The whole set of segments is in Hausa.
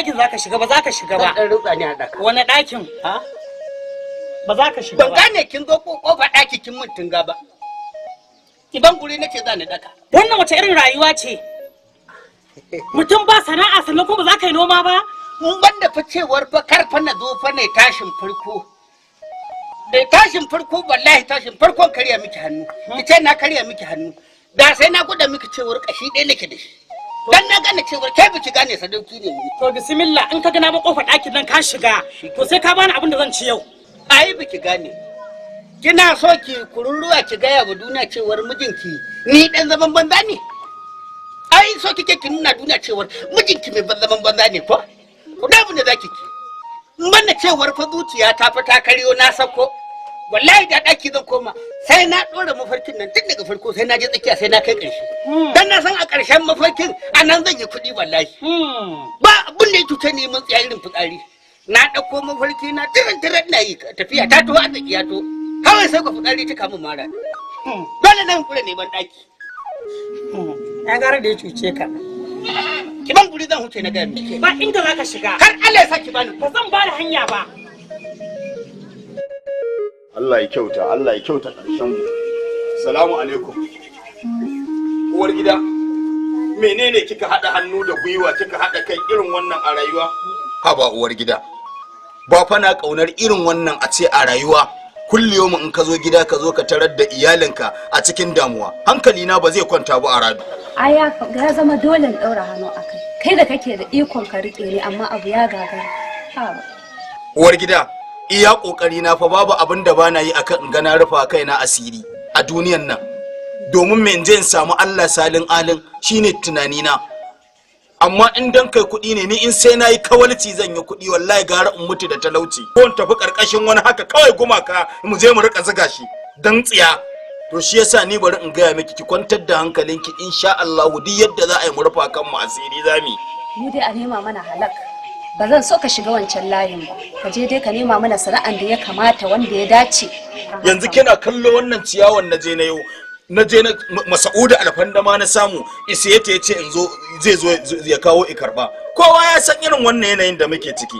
ɗakin zaka shiga ba? Zaka shiga ba? Zan dan rutsa ni a daka. Wani ɗakin? Ha? Ba za ka shiga Ban ba. gane kin zo ko kofa ɗaki kin mun tunga ba. Ki ban guri nace za ni daka. Wannan wace irin rayuwa ce? Mutum ba sana'a, sannan kuma ba za ka yi noma ba? Mun banda fa cewar fa kar fa na zo fa ne tashin farko. Da tashin farko, wallahi tashin farkon karya miki hannu. Ki ce na karya miki hannu. Da sai na gwada miki cewar kashi ɗaya nake da shi. Dan na gane cewar kai biki gane sadauki ne ni. To bismillah, in ka ga na ba kofar ɗakin nan ka shiga, to sai ka bani abin da zan ci yau. Ai biki gane. Kina so ki kururuwa ki gaya wa duniya cewar mijinki ni dan zaman banza ne. Ai so kike ki nuna duniya cewar mijinki mai zaman banza ne ko? Ku da abin da zaki ki. Manna cewar fa zuciya ta fa ta karyo na sako. Wallahi da daki zan koma sai na dora mafarkin nan tun daga farko, sai na je tsakiya, sai na kai ƙarshe. Dan na san a ƙarshen mafarkin a nan zan yi kuɗi wallahi. Ba abin da ya cuce ni mun tsaya irin fitsari. Na ɗauko mafarki na tirin tirin na yi tafiya ta to arziki ya to. Kawai sai ka fitsari ta kamun mara. Dole nan kula neman ɗaki. Ya gara da ya cuce ka. Ki ban guri zan huce na gaya miki. Ba inda za ka shiga. Kar Allah ya sa ki bani. Ba zan ba da hanya ba. Allah ya kyauta, Allah ya kyauta ƙarshen mu. Salamu alaikum. Uwar gida, menene kika haɗa hannu da gwiwa kika haɗa kai irin wannan a rayuwa? Haba uwar gida. Ba fa na ƙaunar irin wannan a ce a rayuwa. Kulliyomin in ka zo gida ka zo ka tarar da iyalinka a cikin damuwa. Hankalina ba zai kwanta ba a radu. Ai ya zama dole in ɗaura hannu a kai. Kai da kake da ikon ka riƙe ni, amma abu ya gagara. Haba. Uwar gida, iya ƙoƙari na fa, babu abin da bana yi akan in ga na rufa kaina asiri a duniyan nan. Domin me? In je in samu Allah salin alin shine tunanina. Amma in dan kai kuɗi ne, ni in sai na yi kawalci zan yi kuɗi, wallahi gara in mutu da talauci. Ko in tafi ƙarƙashin wani haka kawai gumaka mu je mu rika zuga shi dan tsiya. To shi yasa ni bari in gaya miki, ki kwantar da hankalinki, insha Allah duk yadda za a yi mu rufa kan mu asiri zamu. Mu dai a nema mana halak. Ba zan so ka shiga wancan layin ba. Ka je dai ka nema mana sana'an da ya kamata, wanda ya dace. Yanzu kina kallo wannan ciyawan na je na yau, na je na Masa'udu Alfandama na samu isiyeta, ya ce in zo zai zo ya kawo i karba. Kowa ya san irin wannan yanayin da muke ciki,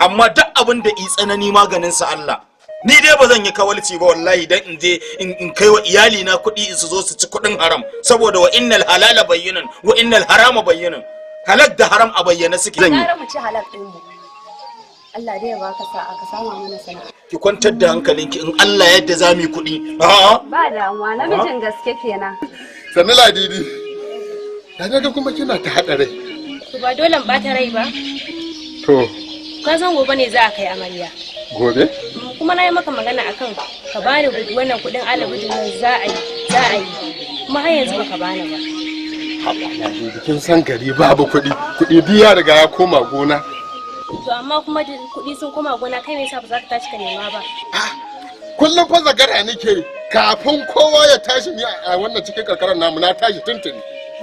amma duk abin da i tsanani maganin sa Allah. Ni dai ba zan yi kawalci ba wallahi, dan in je in kai wa iyali na kuɗi su zo su ci kuɗin haram, saboda wa innal halala bayyinun wa innal harama bayyinun, halal da haram a bayyane suke. Zan yi Gara mu ci halak ɗin mu. Allah dai ya baka sa'a ka sama mana sana'a. Ki kwantar da hankalinki, in Allah yadda za mu yi kuɗi, a'a. Ba damuwa, namijin gaske kenan. Sannu Ladidi. Ya na ga kuma kina ta haɗa rai. To ba dole in ɓata rai ba. To. Ka san gobe ne za a kai amarya. Gobe? Kuma na yi maka magana akan ka bani wannan kuɗin alabijin nan za a yi. Kuma har yanzu baka bani ba. Haba Ladidi, kin san gari babu kuɗi. Kuɗi duk ya riga ya koma gona. To amma kuma da kuɗi sun koma gona, kai me yasa ba za ka tashi ka nema ba? Kullum fa zagara nake kafin kowa ya tashi, ni a wannan cikin karkarar namu na tashi tuntuni.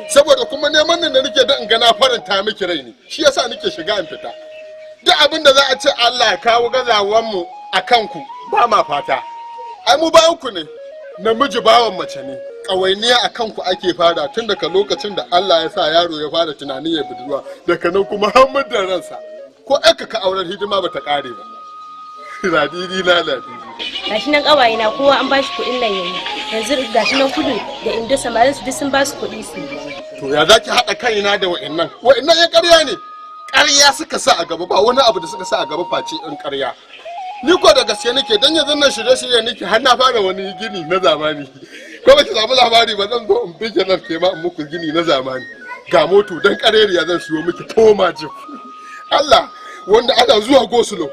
Saboda kuma neman nan da nake da in ga na faranta miki rai ne. Shi yasa nake shiga in fita. Duk abin da za a ce Allah ya kawo gazawan mu a kanku ba ma fata. Ai mu bayan ku ne. Namiji bawan mace ne. Ƙawainiya a kanku ake fara tun daga lokacin da Allah ya sa yaro ya fara tunanin ya budurwa, daga nan kuma har muddin ransa. Ko aka ka auren hidima bata ƙare ba. Ladidi na, Ladidi. Gashi nan ƙawaye na kowa an bashi kuɗin nan yayi. Yanzu gashi nan Kudu da Indo, samarin su duk sun basu kuɗi su. To ya zaki haɗa kaina da wa'annan? Wa'annan ya ƙarya ne. Ƙarya suka sa a gaba, ba wani abu da suka sa a gaba face in ƙarya. Ni ko da gaske nake, dan yanzu nan shirye-shirye nake, har na fara wani gini na zamani. Ko baki samu labari ba, zan zo in bige nan ke ma in muku gini na zamani. Ga moto dan ƙareriya zan siyo miki, toma jeep. Allah, wanda ana zuwa go-slow.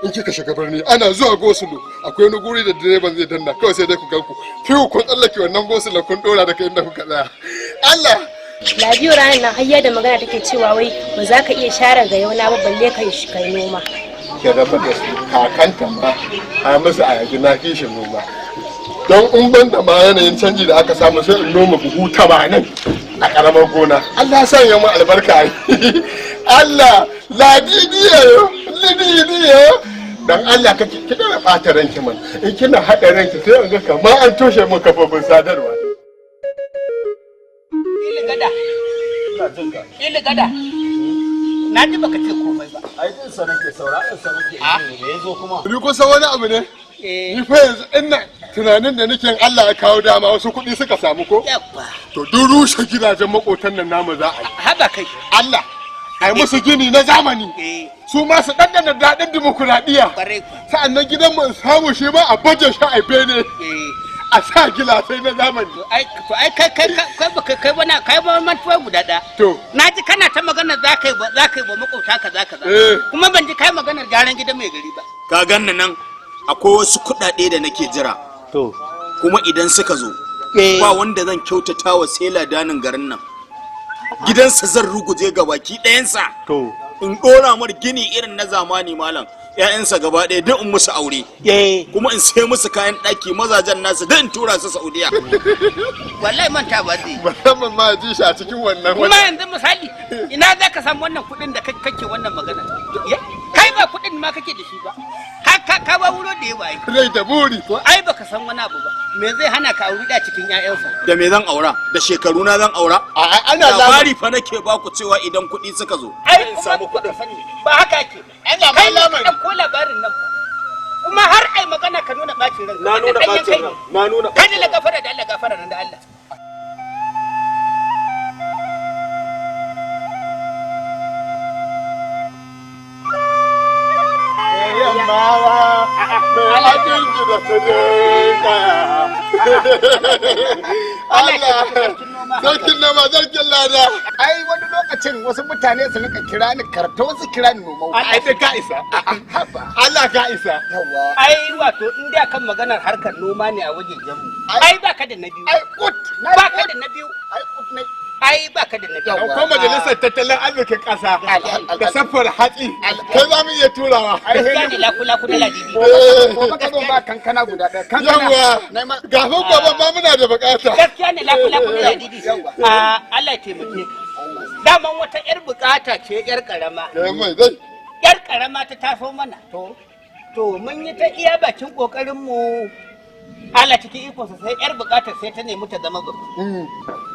In kika shiga birni ana zuwa go-slow, akwai wani guri da direban zai danna, kawai sai dai ku ganku fiyu kun tsallake wannan go-slow, kun dora daga inda kuka tsaya. Allah. Ladiyo ranar nan hayya da magana take cewa wai ba za ka iya share ga yauna ba, balle kai kai noma. Ki raba da su, kakanta ma a musu a yaji na kishin noma. Don in ban da ma yanayin canji da aka samu, sai in noma buhu 80 a karamar gona. Allah ya sanya mu albarka. Allah, Ladidiyo, Lididiyo. Dan Allah kake ki dana bata ranki man. In kina hada ranki sai in ga kamar an toshe mun kafofin sadarwa. Ili gada. Ili gada. Na ji baka ce komai ba. Ai jin sa nake, sauraron sa nake. Me yazo kuma? Ni kusa wani abu ne. Ni fa yanzu ina tunanin da nake, Allah ya kawo dama wasu kuɗi suka samu ko? Yawwa. To duk rushe gidajen makotan nan namu za a yi. Haba kai. Allah, a yi musu gini na zamani. Su ma su ɗanɗana daɗin dimokuraɗiyya. Kwarai kuwa. Sa'annan gidan mu in samu shi ma a baje shi a bene. A sa gilasai na zamani. To ai kai kai kai kai kai wani kai ba mantuwa guda ɗaya. To. Na ji kana ta magana za ka yi wa makwabta kaza kaza. Kuma ban ji kai maganar gyaran gidan mai gari ba. Ka ganni nan, akwai wasu kuɗaɗe da nake jira. To. Kuma idan suka zo, ba wanda zan kyautata wa sai ladanin garin nan. Gidansa zan ruguje ga baki ɗayansa. To. In ɗora mar gini irin na zamani, malam. ‘Ya'yansa gaba ɗaya duk in musu aure. Kuma in sai musu kayan ɗaki, mazajen nasu duk in tura su Saudiya. Wallahi manta ba zai. Musamman ma ji shi a cikin wannan. Kuma yanzu misali, ina za ka samu wannan kuɗin da kake wannan magana? Kai ba kuɗin ma kake da shi ba. Ka ka ka ba wuro da yawa ai. Rai da buri. To ai baka san wani abu ba. Me zai hana ka auri da cikin ƴaƴansa? Da me zan aura? Da shekaru na zan aura? A ana labari fa nake baku cewa idan kuɗi suka zo. Ai kuma baka sani ba haka ake. Ana ma Kai ne lamari. ka ɗauko labarin nan fa. Kuma har ai magana ka nuna ɓacin ranka. Na nuna Wannan ɗanyen bacin kai ran. ne. Na nuna. Kai da gafara da Allah, gafara nan da Allah. Yammawa mai abin gida ta kaya. Allah, sarkin noma, sarkin lada. Ai wani lokacin wasu mutane su rinka kira ni karto, su kira ni nomau. Ai dai ka isa. Haba. Allah ka isa. Yawa. Ai wato in da kan maganar harkar noma ne a wajejen mu. Ai baka da na biyu. Ai kut. Baka da na biyu. Ai kut ne. Ai baka da na biyu. Ɗauko majalisar tattalin arzikin ƙasa da safar hatsi. Kai za mu iya turawa. Gaskiya ne, laku laku na ladidi. Gobe ka zo ba kankana guda ɗaya. Kankana. Yawwa. Na ma- Gafin gobe ma muna da bukata. Gaskiya ne, laku laku na ladidi. Ah, Allah ya taimake ka. Daman wata yar bukata ce yar karama. Ya mai dai. Yar karama ta taso mana. To mun yi ta iya bakin kokarin mu. Allah cikin ikonsa sai yar bukatar sai ta nemi ta zama babba.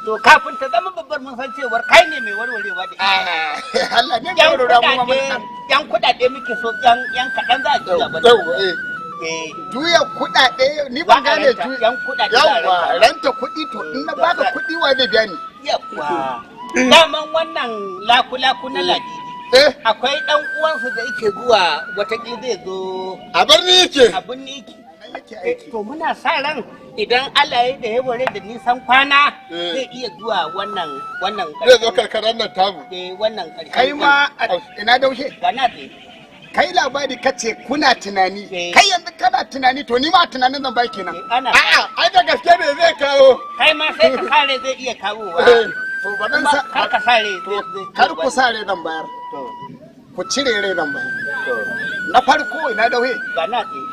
To kafin ta zama babbar, mun san cewar kai ne mai warwarewa da ita. Allah ne mai Yan warware mu ma kudade, muna. yan kudade muke so, yan kaɗan za a juya ba. Yawwa eh. Eh, Juya kuɗaɗe, ni ban Za a gane ranta, juya. yan kuɗaɗe za a Yawwa, ranta. ranta kuɗi, to in na baka kuɗi wa zai biya ni? Yawwa. Daman wannan laku-laku na ladidi. Eh, Akwai ɗan uwansa da yake zuwa, watakila zai zo a birni yake. abin niki. Nan yake aiki. To muna sa ran idan Allah ya da ya ware da nisan kwana Eh. zai iya zuwa wannan Zai zo karkarar nan tamu. Eh, wannan ƙarshen. Kai ma ina daushe. Ga na tsaye. Kai labari kace kuna tunani. Eh. Kai yanzu kana tunani, to ni ma tunanin zan bai kenan. Eh, ana A'a, ai da gaske ne zai kawo. Kai ma sai ka sare zai iya kawowa. Eh. To ba zan Kuma sa kar ka sare zai kar ku sa rai zan bayar. To, Ku cire rai zan bayar. to, Na farko, ina dauhe. ga na tsaye.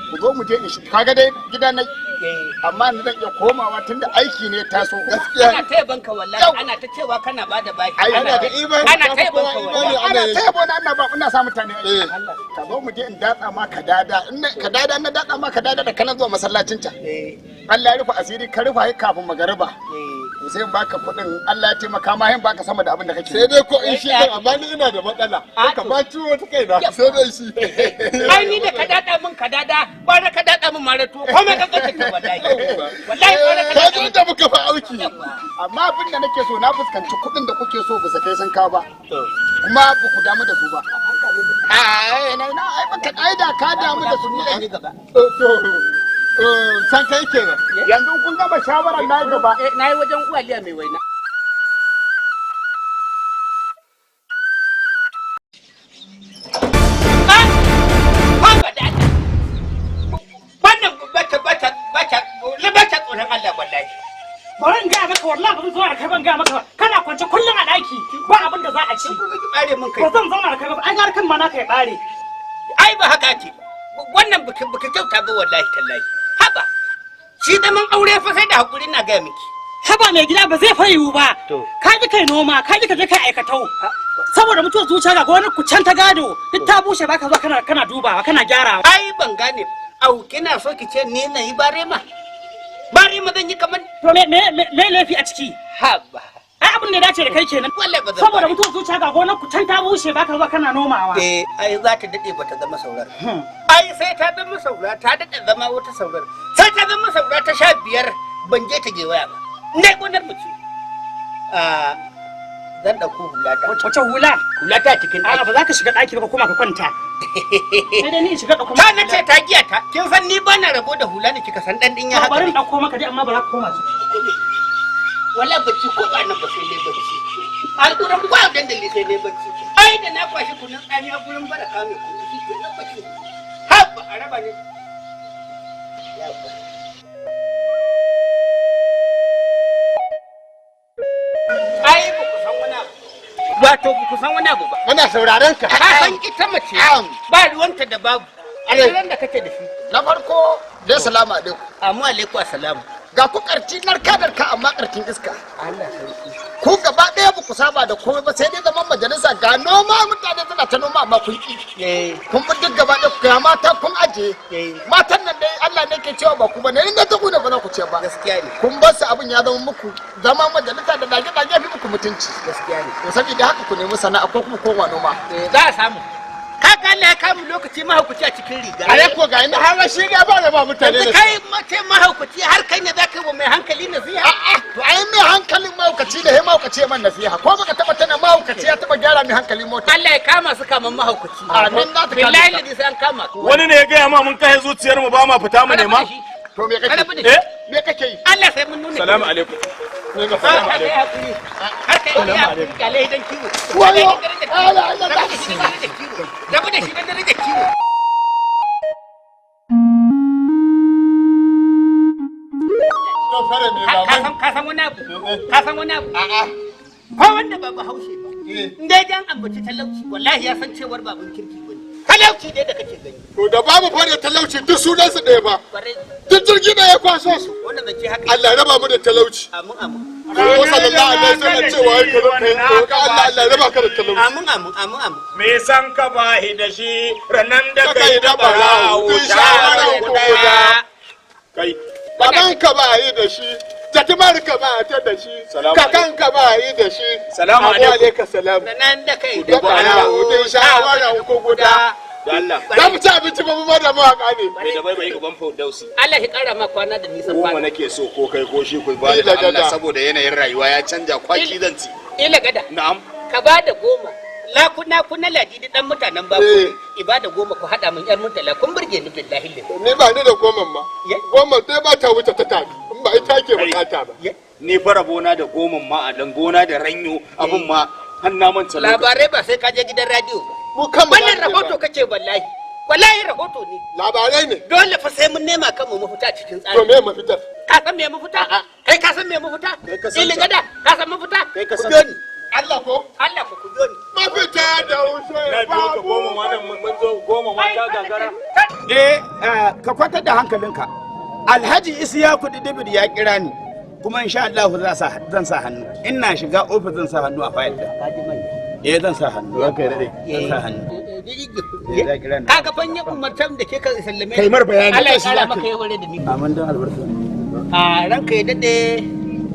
Ku zo mu je in shi. Kaga dai gida na, Eh. amma ni zan iya komawa tunda aiki ne taso. Gaskiya Ana ta yabanka wallahi, Yau. ana ta cewa kana bada bashi. Ai, ana da imani. Ana ta yabanka Imani. wallahi. Ana Ana ta yabo na, ana ba ina sa mutane aiki. Eh. Ka zo mu je in datsa ma ka dada. In ka dada, na datsa ma ka dada da kana zuwa masallacin ta. Eh, Allah ya rufe asiri ka rufa kafin magariba. eh. To sai in baka kuɗin, Allah ya taimaka ma, yin baka sama da abin da kake. Sai dai ko in shi ɗin, amma ni ina da matsala. A, Ka to. ba ciwo ta kaina. Sai dai shi. Ai ni da ka dada min ka dada, gwara ka dada min mara tuwo, komai ka kace ta wallahi. Wallahi gwara ka Ka dada ji min. inda muka fa auki. Amma abin da nake so, na fuskanci kuɗin da kuke so ba su kai sun kawo ba. To. Kuma ba ku damu da su ba. Ai na na ai baka ai da ka damu da su Ni ne. gaba. To, san kai kenan. Yanzu kun gama shawarar, na yi gaba. Eh, na yi wajen uwaliya mai waina. Ah! Haba da Allah. Wannan bata bata bata bata tsoron Allah wallahi. Bari in gaya maka, wallahi ba zan zauna da kai ban gaya maka ba. Kana kwance kullum a ɗaki, ba abin da za a ci. Ki bare min kai. Ba zan zauna da kai ba, ai gara kan ma naka ya bare. Ai ba haka ake ba. Wannan biki kyauta ba wallahi tallahi. Haba. Shi zaman aure fa sai da hakuri, na gaya miki. Haba mai gida, ba zai fa yiwu ba. To. Ka ji kai noma, ka ji ka je kai aikatau. Saboda mutuwar zuciya, ga gonar ku can ta gado, duk ta bushe, baka zuwa kana dubawa, kana gyarawa. Ai ban gane. Au kina so ki ce ni na yi barema? Barema zan yi kamar To me laifi a ciki? Haba. Ai abin abin da ya dace da kai kenan. Wallahi ba zan Saboda fara. mutuwar zuciya, ga gonar ku can ta bushe, baka zuwa kana nomawa. Eh, ai za ta dade bata zama saurar. Ai sai ta zama saura, ta dade zama wata saurar. Sai ta zama saura ta 15 ban je ta gewaya ba. Ne gonar mu ce. Ah, zan dauko hulata. Wace hula? Hulata cikin A'a, ɗaki. ba za ka shiga ɗaki ba, ka koma ka kwanta. Sai dai ni in shiga ɗauko Ta na ce ta giya ta. Kin san ni bana rabo da hula ne, kika san dan din ya To haka. bari in ɗauko maka dai, amma ba za ka koma ciki. Wala bacci ko ba nan ba sai ne bacci. Alƙuran ba dandali sai ne bacci. Ai da na kwashi kunun tsamiya gurin baraka mai kunu shi ke nan bacci. Habba a raba ne. Yabba. Ai ba ku san wani abu. Wato ba ku san wani abu ba. Muna sauraron ka. Ka san ita mace ba ruwanta da babu. Alheran da kake da shi. Na farko dai, salamu alaikum. Amu alaikum assalamu. Ga ku karti narka narka, amma kartin iska. Allah sarki. Ku gaba ɗaya ba ku saba da komai ba sai dai zaman majalisa. Ga noma, mutane suna ta noma amma kun ki. Kun bi duk gaba ɗaya ga mata kun aje. Matan nan dai Allah ne ke cewa ba ku ba ne, in ta ku ne ba za ku ce ba. Gaskiya ne. Kun bar su, abin ya zama muku zaman majalisa da dage dage fi muku mutunci. Gaskiya ne. To saboda haka ku nemi sana'a ko kuma koma noma. Eh, za a samu. Ka Allah ya kama lokaci mahaukaci a cikin riga. Are ko ga ina har shi ga ba da ba mutane Yanzu ne. kai mace mahaukaci har kai ne za ka yi wa mai hankali nasiha? A'a, to ai mai hankalin mahaukaci da mahaukaci ya man nasiha, ko baka taba tana mahaukaci ya taba gyara mai hankali mota? Allah ya kama su kaman mahaukaci. Amin, za ta kama Billahi ka. ladi sai an kama su. Wani ne ya gaya ma mun kai zuciyar mu ba ma fita mu nema? To me Kada kake bude shi. Eh? Me kake yi? Allah sai mun nuna. Salamu alaikum. Salamu alaikum. Har kai yi hakuri, kyale dan kiwo. Wayo! Allah Allah. Rabu da shi dan darajar kiwo. Rabu da shi dan darajar kiwo. Ka san wani abu? Ka san wani abu? A'a. Ko wanda ba Bahaushe ba. In dai dan ambaci talauci, wallahi ya san cewar babun kirki bane. Talauci dai da kake gani. To da babu fara talauci duk sunan su ɗaya ba. Kwarai. Duk jirgi da ya kwaso su. Wannan zance haka. Allah ya raba mu da talauci. Amin amin. Ko sallallahu alaihi wasallam cewa ya karo kai roƙa Allah, Allah ya raba ka da talauci. Amin amin amin amin. Me san ka bahi da shi ranan da Ka kai yi da da barawo, barawo duk shawarar ku guda. Kai. Baban ka ba yi da shi, jatimar ka ba ta da shi, Salamu kakan ka ba yi da shi. Salamu Abu alaikum. alaika salam. Nan da kai Da barawo duk shawarar ku guda. Da Allah. Za mu ci abinci ba, mu ba da mawaƙa ne. Mai da bai bai uban Faudausi. Allah ya kara ma kwana da nisan Goma kwana. nake so, ko kai ko shi ku ba da Ila Allah gada. saboda yanayin rayuwa ya canja, kwaki zan ci. Ila gada. Na'am. Ka ba da 10. Lakuna kuna ladidi dan mutanen baku. Eh. Ibada 10 ku hada min yar mutala, kun burge ni billahi lillahi. Ni ba ni da goman ma. Ye? Goman dai ba ta wuce ta tafi. In ba ita ke bukata ba. Ni fa rabona da goman ma a dan gona da ranyo abin ma har na manta lokaci. Labarai ba sai ka je gidan radio ba. Mu kanmu Wannan za mu rahoto ba. kake wallahi. Wallahi rahoto ne. Labarai ne. Dole fa sai mun nema kanmu mafita cikin To tsari. me mafitar? Ka san me mafita? Kai ka san me mafita? Kai ka san Ila ta. gada, ka san mafita? Kai ka Ku san biyo ni. Allah ko? Allah ku ku biyo ni. Mafita da wuce Na biyo ka goma ma nan mun zo goma ma ta gagara. Eh, ka kwantar da hankalinka. Alhaji Isiyaku Didibir ya kira ni, kuma insha Allah zan sa hannu. Ina shiga ofis zan sa hannu a fayil din. Eh, zan sa hannu. Ranka ya dade. Zan sa hannu. Eh, ya kira ni. Kaga fanya umartan da ke ka sallame. Kai mar bayani. Allah ya Kai shi kara za ka maka yi. yawan rai da ni. Amin don albarka. A ranka ya dade,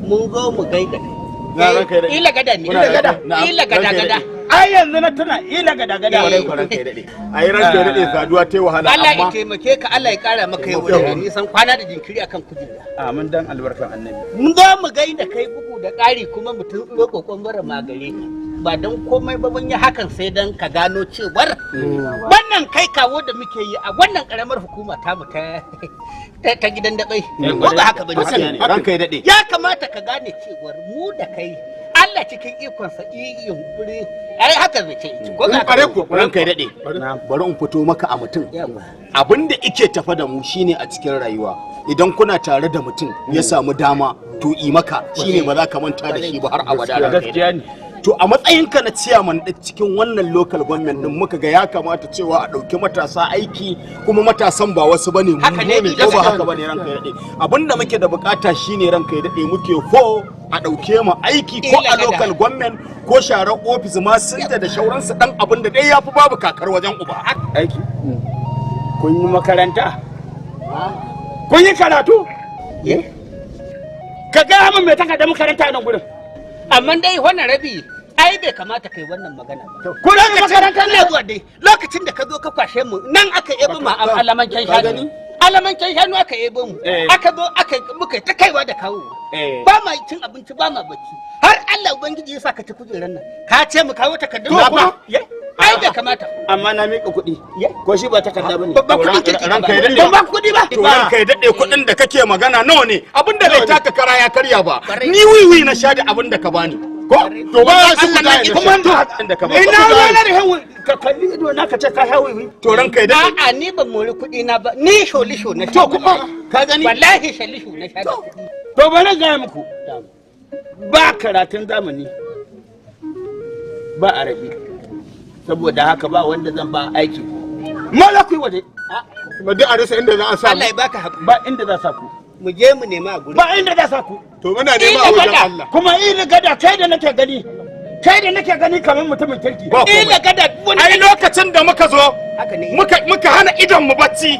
mun zo mu gaida kai. Na ranka ya dade. Ila gada ne. Ila gada. Na'am. Ila gada Ranka ya gada. dade. Ai yanzu na tuna ila gada gada. Kwarai kwarai ranka ya dade. Ai ranka ya dade, saduwa ta yi wahala Allah ya amma taimake ka, Allah ya kara maka yawan rai da nisan kwana da jinkiri akan kujera. Amin dan albarkan Annabi. Mun zo mu gaida kai, bugu da ƙari kuma mu tuntsuro kokon bara magare ka. Ba don komai ba mun yi hakan sai don ka gano cewar wannan kai kawo da muke yi a wannan karamar hukuma tamu ta gidan dabai, ko ba haka ba ne? Ranka ya dade. Ya kamata ka gane cewar mu da kai, Allah cikin ikonsa yi yunkuri, ai haka zai ce ko ba haka ba? Ranka ya dade. Bari in fito maka a mutum. Yawa. Abin da ike tafa da mu shine a cikin rayuwa idan kuna tare da mutum ya samu dama to i maka shine ba za ka manta da shi ba har abada, ranka ya Gaskiya dade. ne. To a matsayinka na ciyaman ɗin cikin wannan local government din, muka ga ya kamata cewa a ɗauki matasa aiki, kuma matasan ba wasu bane mu Haka ne, ne, ko ba haka bane ranka ya daɗe? Abinda muke da bukata shine, ranka ya daɗe, muke ko a ɗauke mu aiki ko a Ila gada. local government ko sharar office ma sun da shauransu, dan abin da dai yafi babu kakar wajen uba. Aiki. Kun yi makaranta? Kun yi karatu? Ka gaya min mai takardar makaranta a nan gurin. Amma dai wannan rabi ai bai kamata kai wannan magana ba. Ko makaranta na zuwa dai lokacin da ka zo ka kwashe mu nan aka ebo mu alamancan shanu. Alamancan shanu aka ebo mu. Aka zo aka muka ta kaiwa da kawo. Ba ma cin abinci ba ma bacci. Har Allah ubangiji ya sa ka ci kujerar nan. Ka ce mu kawo takardun ba. Ai bai kamata. Amma na miƙa kuɗi. Ko shi ba takarda bane. Ba kuɗin kirki ba. Ranka ya daɗe. Ba kuɗi ba. To ranka ya daɗe kuɗin da kake magana nawa ne? Abin da bai taka kara ya karya ba. Ni wiwi na sha da abin da ka bani. Ko? To ba shi Allah na da kuma da ka bani. Ina ruwa da hawi ka kalli ido na ka ce ka hawi. To ranka ya daɗe. A'a ni ban mori kuɗi na ba ni sholisho na To kuma ka gani. Wallahi sholisho na sha. To bari gaya muku. Ba karatun zamani. Ba arabi. Saboda haka ba wanda zan ba aiki. Mala ku yi waje. Ba duk a rasa inda za a sa Allah ya baka hakuri. Ba inda za sa ku. Mu je mu nema a guri. Ba inda za sa ku. To muna nema a wajen Allah. Kuma iri gada kai da nake gani. Kai da nake gani kamar mutumin kirki. Ba komai. Ila gada wani Ai lokacin da muka zo haka ne. muka hana idon mu bacci.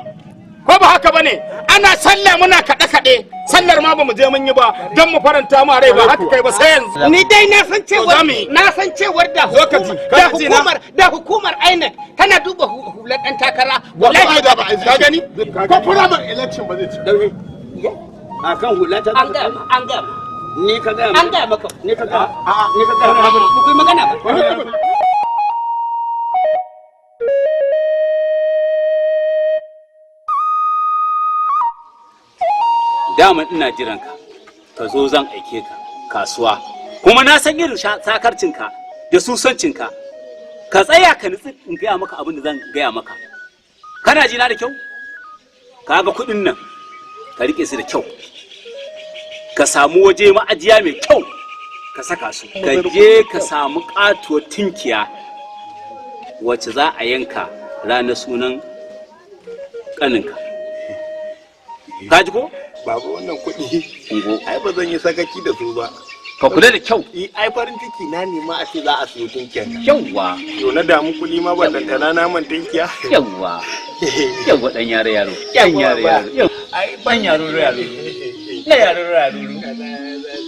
Ko ba haka bane? Ana sallah muna kaɗe kaɗe. Sallar ma bamu je mun yi ba don mu faranta ma rai ba haka kai ba sai yanzu. Ni dai na san To cewar za mu yi. na san cewar da Zo ka ji, hukumar ka da ji na. hukumar da hukumar INEC tana duba hular dan takara. Wallahi da ba a Ka gani? Ko primary election ba zai ci. A kan hula ta. An ga an ga Ni ka gaya. an ga maka. Ni ka gaya. Ni ka gaya. Ba ku yi magana ba. Dama ina jiran ka ka zo zan aike ka kasuwa kuma na san irin sakarcinka da susancinka ka tsaya ka nutsi in gaya maka abin da zan gaya maka kana ji na da kyau ka ga kuɗin nan ka rike su da kyau ka samu waje ma'ajiya mai kyau ka saka su ka je ka samu katuwar tinkiya wacce za a yanka ranar sunan ƙaninka ka ji ko Baba wannan kuɗi Ungo. ai ba zan yi sakaki da su ba. Ka kula da kyau. Ai farin ciki na nema a ce za a siyo tunkiya. Yawwa. Yo na damu kuɗi ma ban dantana naman tunkiya. Yawwa. Yawwa dan yaro yaro. Dan yaro yaro. Ai ban yaro yaro. Na yaro yaro.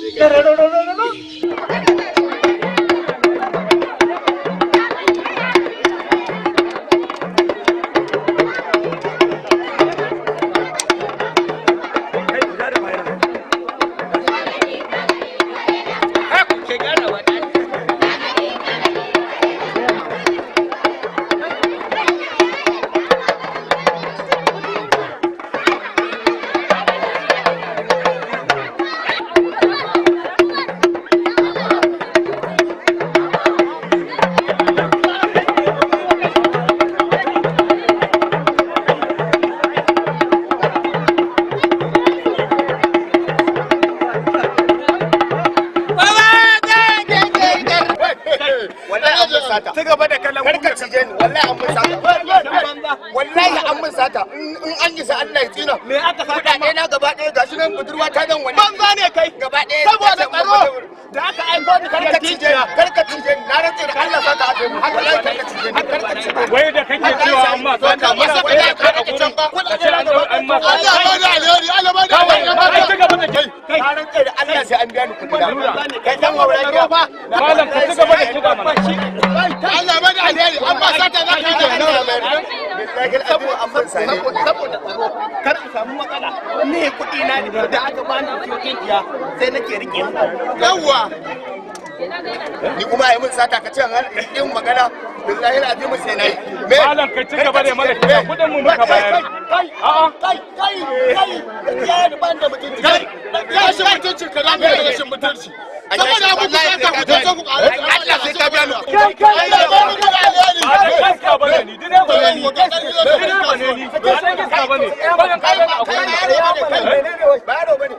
Wallahi an mun sata. Ci gaba da kallon Karka cije ni wallahi an mun sata. Wallahi an mun sata. In an isa Allah ya tsina. Me aka sata Kuɗaɗe na gaba ɗaya gashi nan budurwa ta zan wani. Banza ne kai. Gaba ɗaya. Saboda tsaro da aka aiko ni Karka cije ni. Karka cije ni. Na rantse da Allah sata aka yi mun. Wallahi karka cije ni. Karka cije ni. Wai da kake cewa an ma sata Masa wai da ka kai a gurin Kuɗaɗe ka ce na an gaba an ma Allah sata. ba da alheri, Allah ba da Kawai alheri. ai ci gaba da kai. Na rantse da Allah sai an biya ni kuɗi na. Kai dan haura Tsaro fa. Malam ka ci gaba da kiɗa mana. Allah ba da alheri, an ba sata za ka yi Saboda tsaro kar in samu matsala ni kuɗi na da aka bani siyo tinkiya sai nake rike su. Yawwa. Ni kuma ai mun sata ka ce an yin magana billahi alazim sai nayi. Me? Malam ka ci gaba da mana kiɗa kuɗin mu muka bayar. A'a. Kai kai kai ya ni ban da mutunci. Kai, rashin mutunci ka za ka yi rashin mutunci. Saboda abu ku sata ku je ku ƙara. Allah sai ka biya ni kuɗi. Kai kai. Allah ba mu da alheri. Ba da gaskiya bane ni direba ne ni. Direba ne ni. Ba da gaskiya bane. Bayan ka gani a gurin. Ba yaro bane.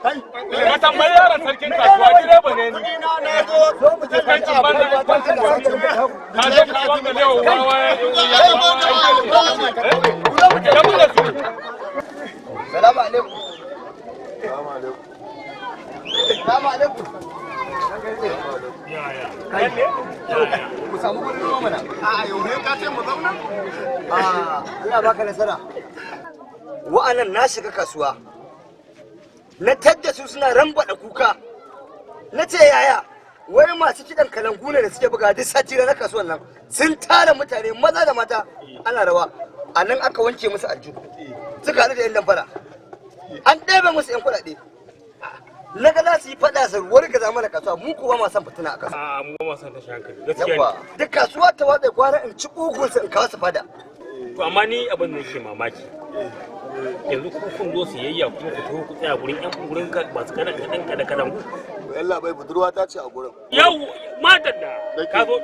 Ka tambayi yaron sarkin kasuwa direba ne ni. Iskancin banza iskancin wofi. Ka je ka wanga ne wawa ya. Rabu da su. Salamu alaikum. Salamu alaikum. Ku samu gurin zama mana. A'a yau ne ka ce mu zauna? Allah baka nasara. Wa'annan na shiga kasuwa. Na tadda su suna rambaɗa kuka. Na ce yaya, wai masu kiɗan kalangu ne da suke buga duk sati na kasuwan nan sun tara mutane maza da mata ana rawa. A nan aka wanke musu aljihu, suka haɗu da 'yan damfara, an ɗebe musu 'yan kuɗaɗe. Na ga za su yi faɗa su wargaza mana kasuwa, mu kuwa ma san fitina a kasuwa. A mu ba ma san tashi hankali gaskiya. Yawwa, duk kasuwa ta watsa, gwara in ci ƙugunsu in kawo su fada. Ne to, amma ni abin da nake mamaki, yanzu ku kun zo siyayya kuma ku taho ku tsaya gurin yan gurin masu kadan kadan kadan kadan. Yalla bai, budurwa ta ce a gurin. Yau madalla ka zo.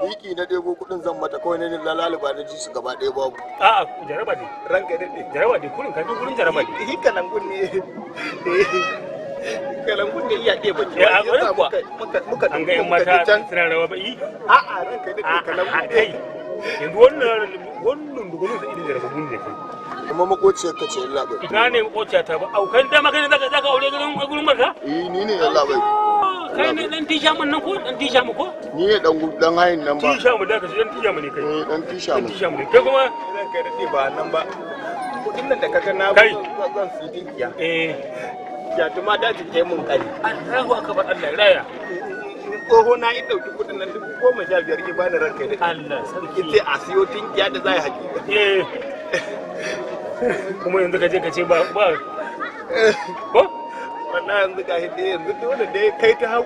Liki na ɗebo kuɗin zan mata kawai ne na laluba na ji su gaba ɗaya babu. A'a, jaraba ne. Ranka daɗe. Jaraba ne kurin, ka je gurin jaraba ne. Hi, kalangun ne. Kalangun ne iya ɗeba Eh, a gurin kuwa. Muka An ga yan mata suna rawa ba yi. A'a, ranka daɗe, kalangun ne. Kai, yanzu wannan dugunin sa irin jaraba ne kai. Kuma makociyar ka ce, yalla bai. Ina ne makociyata ba? Au, kai dama kai ne zaka aure gurin marka? Eh, ni ne, yalla bai. Kai ne dan tisha mun nan ko dan tisha mu ko? Ni ne dan hayin nan ba. Tisha mu da ka ce, dan tisha mu ne kai. Eh, dan tisha Dan mu. tisha mu ne. Kai kuma Ranka daɗe, ba nan ba. Kuɗin nan da kaga na Kai. zan su dinkiya. Eh. Jatuma daji ta yi mun kari. Allahu akbar, Allah ya raya. Tsoho na yi ɗauki kuɗin nan 15,000 ya bani, ranka daɗe. Allah sarki. Ita a siyo tinkiya da za a yi hakika. Eh. Kuma yanzu ka je ka ce ba ba ko? Wannan yanzu ga hidde yanzu dole dai kai ta hau.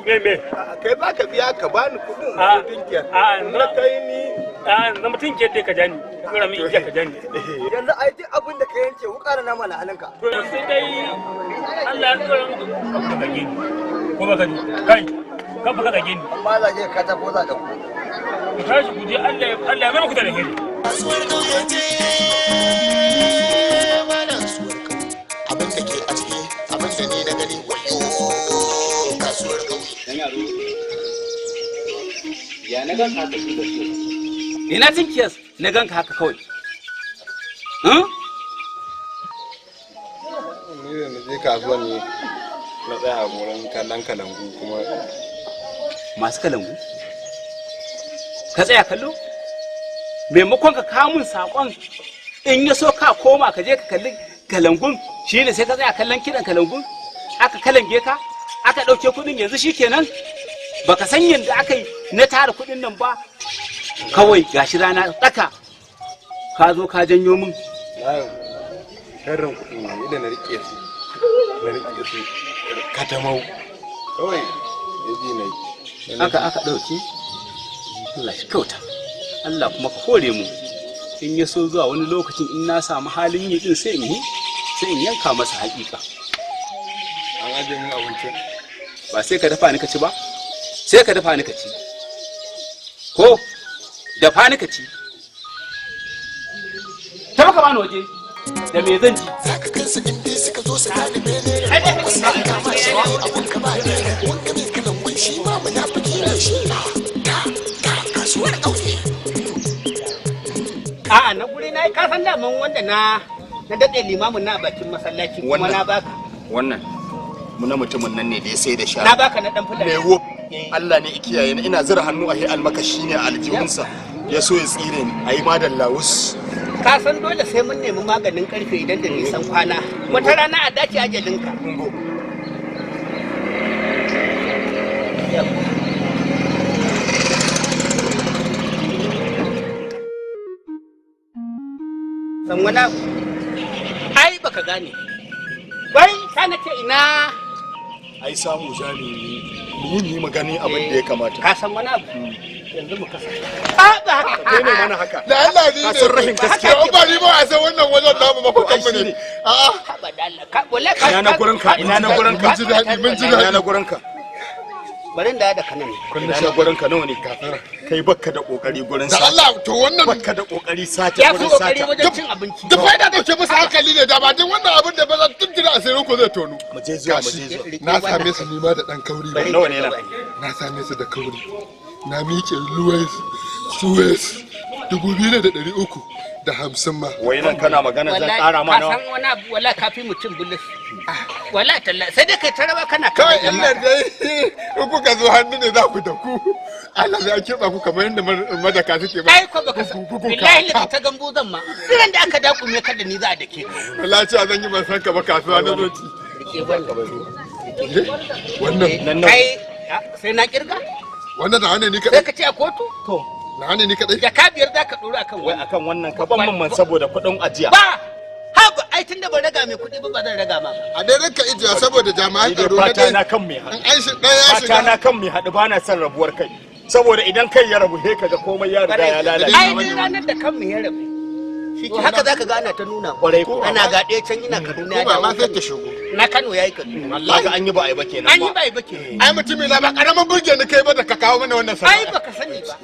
Me me? Kai za ka biya ka bani kuɗin A siyo tinkiya. a Na kai ni. A na mutum ke dai ka jani. Kura min igiya ka jani. Yanzu ai duk abin da ka yanke wuƙa da nama na hannunka. To sai dai Allah ya tsora muku kan ka zage ni. Ko ba ka ji? Kai, kan ba ka zage ni. Amma za ka katako za ka ku. Ku tashi ku je, Allah ya mai muku da alheri. Kasuwar ƙauye ce malam, kasuwar ƙauye, abin da ke a ciki, abin da ni na gani, wayo kasuwar ƙauye. Dan yaro, ya na ganka haka shi da shi? Ina tinkiyas na ganka haka kawai? Huh? Ni da na je kasuwan ne na tsaya a gurin kallon kalangu kuma. Masu kalangu ka tsaya kallo, maimakon ka kawo mun saƙon, in ya so ka koma ka je ka kalli kalangun, shi ne sai ka tsaya kallon kiɗan kalangun, aka kalange ka, aka ɗauke kuɗin. Yanzu shi kenan baka san yadda aka yi na tara kuɗin nan ba. Kawai gashi rana tsaka ka zo ka janyo min. Sharrin kuɗi ne yadda na riƙe su, na riƙe su katamau kawai ya ji na yi. Aka ɗauke. Allah shi kyauta, Allah kuma ka hore mu. In ya so zuwa wani lokacin in na samu halin yi din, sai in yi, sai in yanka masa haƙiƙa. An ajiye min abincin. Ba sai ka dafa ni ka ci ba, sai ka dafa ni ka ci, ko dafa ni ka ci ta baka bani waje da me zan ci. Zaka kai su inda suka zo su gane mene wasu an kama shi ne abun ka ba ne wanga mai kalangun shi ma munafiki ne shi ta ta kasuwar ƙauye. A'a, na guri na ka san daman wanda na daɗe limamin na a bakin masallaci kuma na baka. Wannan na mutumin nan ne da ya sai da shanu. Na baka na dan fulani. Me wo Allah ne ya kiyaye ni, ina zura hannu a he almakashi ne a aljihunsa ya so ya tsire ni, ayi madalla wus. Ka san dole sai mun nemi maganin karfe idan da nisan kwana. Wata rana a dace ajalinka. San wani abu? Ai baka gane. Wai sa na ce ina. Ai samu zami mu yi magani abin da ya kamata. Ka san wani abu? Yanzu mu kasa. A ba haka. Kai ne mana haka. Da Allah ni Ka ne. san rahin gaskiya. Ba ba ni ba a san wannan wajen namu mafakan mu ne. A'a. Haba da Allah. Ka wallahi ka Ina na gurin ka, ina na gurin ka. Mun ji daɗi, mun ji daɗi. Ina na gurin ka. Bari in dawo da kanan. Ina na gurin ka nawa ne? Kai bakka da kokari gurin Da sata. Allah to wannan bakka da kokari sata Ya fi gurin kokari sata. wajen cin abinci. Da faida dauke musu hankali ne da ba din wannan abin da ba za tuntuna asirin ku zai tonu. Mu je zuwa, mu je zuwa. Na same su nima da ɗan kauri. Bari. Nawa ne nan? Na same su da kauri. Na miƙe Luwais, Suwais, 2,350 ma. Wai nan kana magana zan ƙara ma Ka nawa? san wani abu, wallahi ka fi mutum bulus. Wallahi talla sai dai kai ta rawa kana Kawai kallon illar dai in kuka zo hannu ne za ku da ku. Allah ya kirɓa ku kamar yadda madaka suke ba. Ai ko baka san. Billahi la ta gambo zan ma. Ran da aka dakume ka da ni za a dake ka. Wallahi cewa zan yi ban san ka ba, kasuwa na zo ci. Rike wannan. Wannan Kai sai na kirga? Wannan da ne ni Sai kadai. ka ce a kotu? To. Na ne ni kadai. Jaka 5 za ka ɗora akan Wai wannan. akan wannan ka ban man saboda kuɗin ajiya. Ba! Haba, ai tunda ban raga mai kuɗi ba, ba zan raga ma ba. A dai ranka ijiya saboda jami'an Ni dai tsaro na fata dai. na kan mai haɗu. In an shi ɗaya ya Fata shiga. na kan mai haɗu, ba na son rabuwar kai. Saboda idan kai ya rabu sai kaga komai ya riga ya lalace. Ai duk ranar da kanmu ya rabu. To haka za ka ga ana ta nuna. Kwarai ko. Ana ga ɗaya can ina Kaduna ya Ko ba dawo ma sai Kano. ta shigo. Na Kano ya yi Kaduna. Kaga an yi ba a yi ba kenan. An yi ba yi ba kenan. Ai mutumi na ba karamin burge ni kai ba da ka kawo mana wannan sana'a. Ai baka sani ba.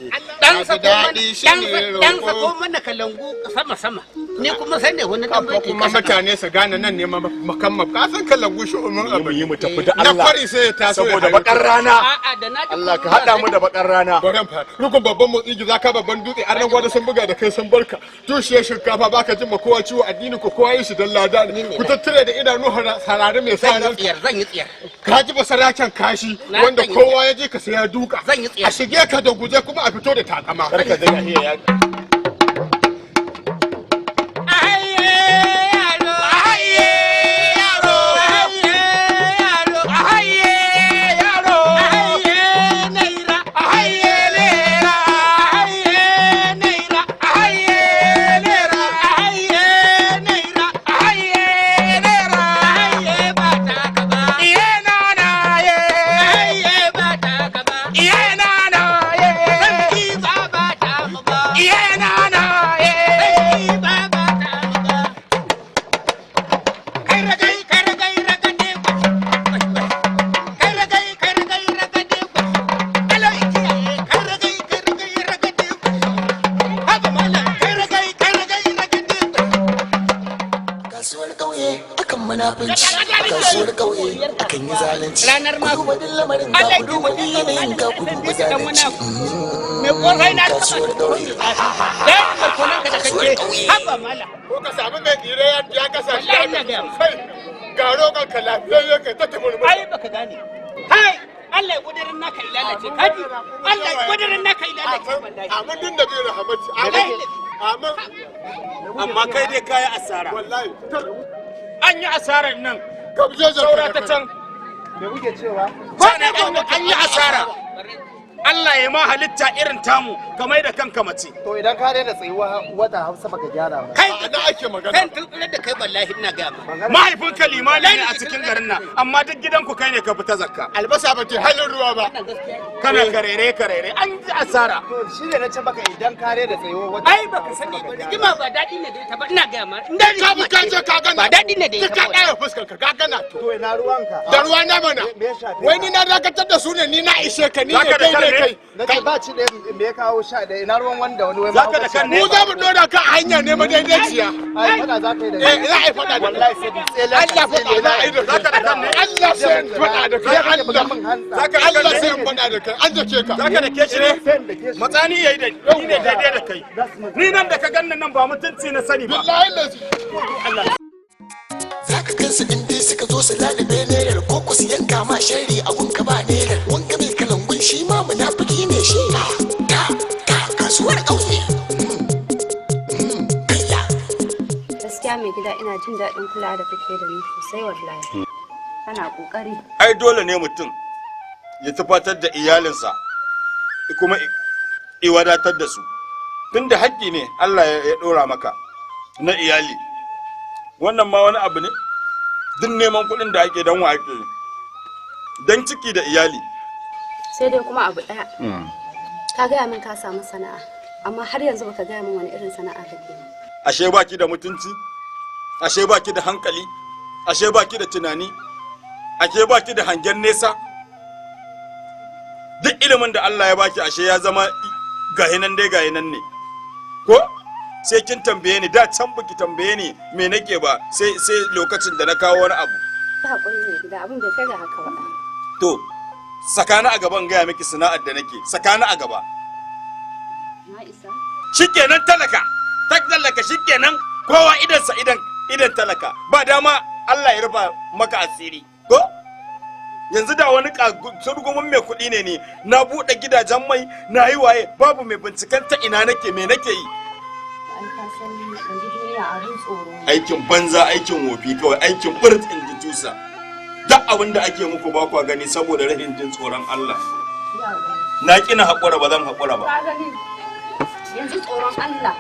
Dan sako mana daɗi shi dan ne dan roƙo. sako mana kalangu sama sama. Ni kuma sai ne wani dan Ko baiti kuma kasa. mutane su gane nan ne makamma ka san kalangu shi umar abu. Yi mu tafi da Na Allah. kwari sai ya taso ya Saboda hayo. bakar rana. A'a da na ji Allah ka haɗa mu da bakar rana. Baran fa rukun babban motsi giza ka babban dutse an ran gwada sun buga da kai sun barka tushiyar shinkafa baka jin ma kowa ciwo addini ko kowa yi shi dan lada ne ku tattare da idanu harare mai sa Zan yi ran tsiyar, zan yi tsiyar. Ka ji basaraken kashi Na wanda zan yi. kowa ya je ka sai ya duka Zan yi tsiyar. a shige ka da guje kuma a fito da takama. Karka zai iya ya. Kasuwar ƙauye akan munafunci, a kasuwar ƙauye akan yi zalunci. Ranar Ku mako. duba duk lamarin ga ku duba duk yanayin ga ku duba zalunci. Mai kosai na Kasuwar ƙauye. Da barkonan ka da kake. Haba mala. Ko ka samu mai tsire ya kasa shi Wallahi ina gaya ma. sai ga roƙon ka lafiyayye kai ta tumurmur. Ai baka gane. Hai Allah ya kudirin naka ilalace kaji. Allah ya kudirin naka ilalace wallahi. Amin din da bi rahamati. Amin. Amin. Amma kai dai kayi asara. Wallahi. An yi asarar nan. Kabje Saura ta can. Me kuke cewa? An yi asara. Allah ya ma halitta irin tamu kamar da kanka mace. To idan ka daina tsayuwa wata Hausa baka gyara ba. Kai na ake magana. Kan tuntunar da kai wallahi ina gaya ma. Mahaifinka limami ne a cikin garin nan, amma duk gidanku kai ne ka fita zakka. Albasa ba ta halin ruwa ba. Kana karere karere an yi asara. To shi ne na ce maka idan ka daina tsayuwa wata Ai baka sani ba, rigima ba daɗi ne da ita ba, ina gaya ma. In dai Ka bi rigima ka ce, je ka gana. ba daɗi ne da Duk ita ka ba. ɗaya fuskar ka ka gana to. To ina ruwanka? Da ruwa na mana. Me ya shafe Wai ka? ni na dakatar da su ne, ni na ishe ka ni ne Zaka da kai kan ne ne? kai. Na ce ba ci ɗaya me ya kawo 11, ina ruwan wanda wani wai Zaka da kan ne? Mu za mu ɗora ka a hanya ne madaidaiciya. Ai fada za ka yi da Eh za a yi faɗa da kai. Wallahi sai bi tsele. Allah faɗa za a yi da kai. Zaka da kan ne? Allah sai in faɗa da kai. Allah. Zaka da kan Allah ne? sai in faɗa da kai. An dake ka. Zaka da ke shi ne? Matsani yayi da ni ne daidai da kai. Ni nan da ka ganni nan ba mutunci na sani ba. Billahi lazi. Za ka gansu in dai suka zo su lalube nerar ko ku su yanka ma sharri a gunka ba nerar. Wanka mai kalangun shi ma munafiki ne shi. Ta ta kasuwar ƙauye. Kayya. Gaskiya mai gida, ina jin daɗin kula da kake da ni sosai wallahi. Kana ƙoƙari. Ai dole ne mutum ya tufatar da iyalinsa kuma i wadatar da su, tunda haƙƙi ne Allah ya ɗora maka na iyali. Wannan ma wani abu ne, duk neman kuɗin da ake don wa ake yi? Don ciki da iyali. Sai dai kuma abu ɗaya. Ka gaya min ka samu sana'a, amma har yanzu baka gaya min wani irin sana'a kake ba. Ashe baki da mutunci, ashe baki da hankali, ashe baki da tunani, ashe baki da hangen nesa. Duk ilimin da Allah ya baki ashe ya zama gahi nan dai gahi nan ne ko sai kin tambaye ni. Da can baki tambaye ni me nake ba, sai lokacin da na kawo wani abu. Ta haƙuri mai gida, abin bai kai ga haka ba. To sakana a gaban gaya miki sana'ar da nake, sakana a gaba. Na isa. Shikenan talaka ta talaka, shikenan kowa idansa idan idan talaka ba dama. Allah ya rufa maka asiri ko yanzu da wani surgumin mai kuɗi ne ni na buɗe gidajen mai na yi waye, babu mai binciken ta ina nake, me nake yi. An ka san yanzu duniya abin tsoro ne. Aikin banza, aikin wofi kawai, aikin birt in ji tusa. Duk abin da ake muku ba kwa gani saboda rahin jin tsoron Allah. Na kina haƙura, ba zan haƙura ba. Ka gani, yanzu tsoron Allah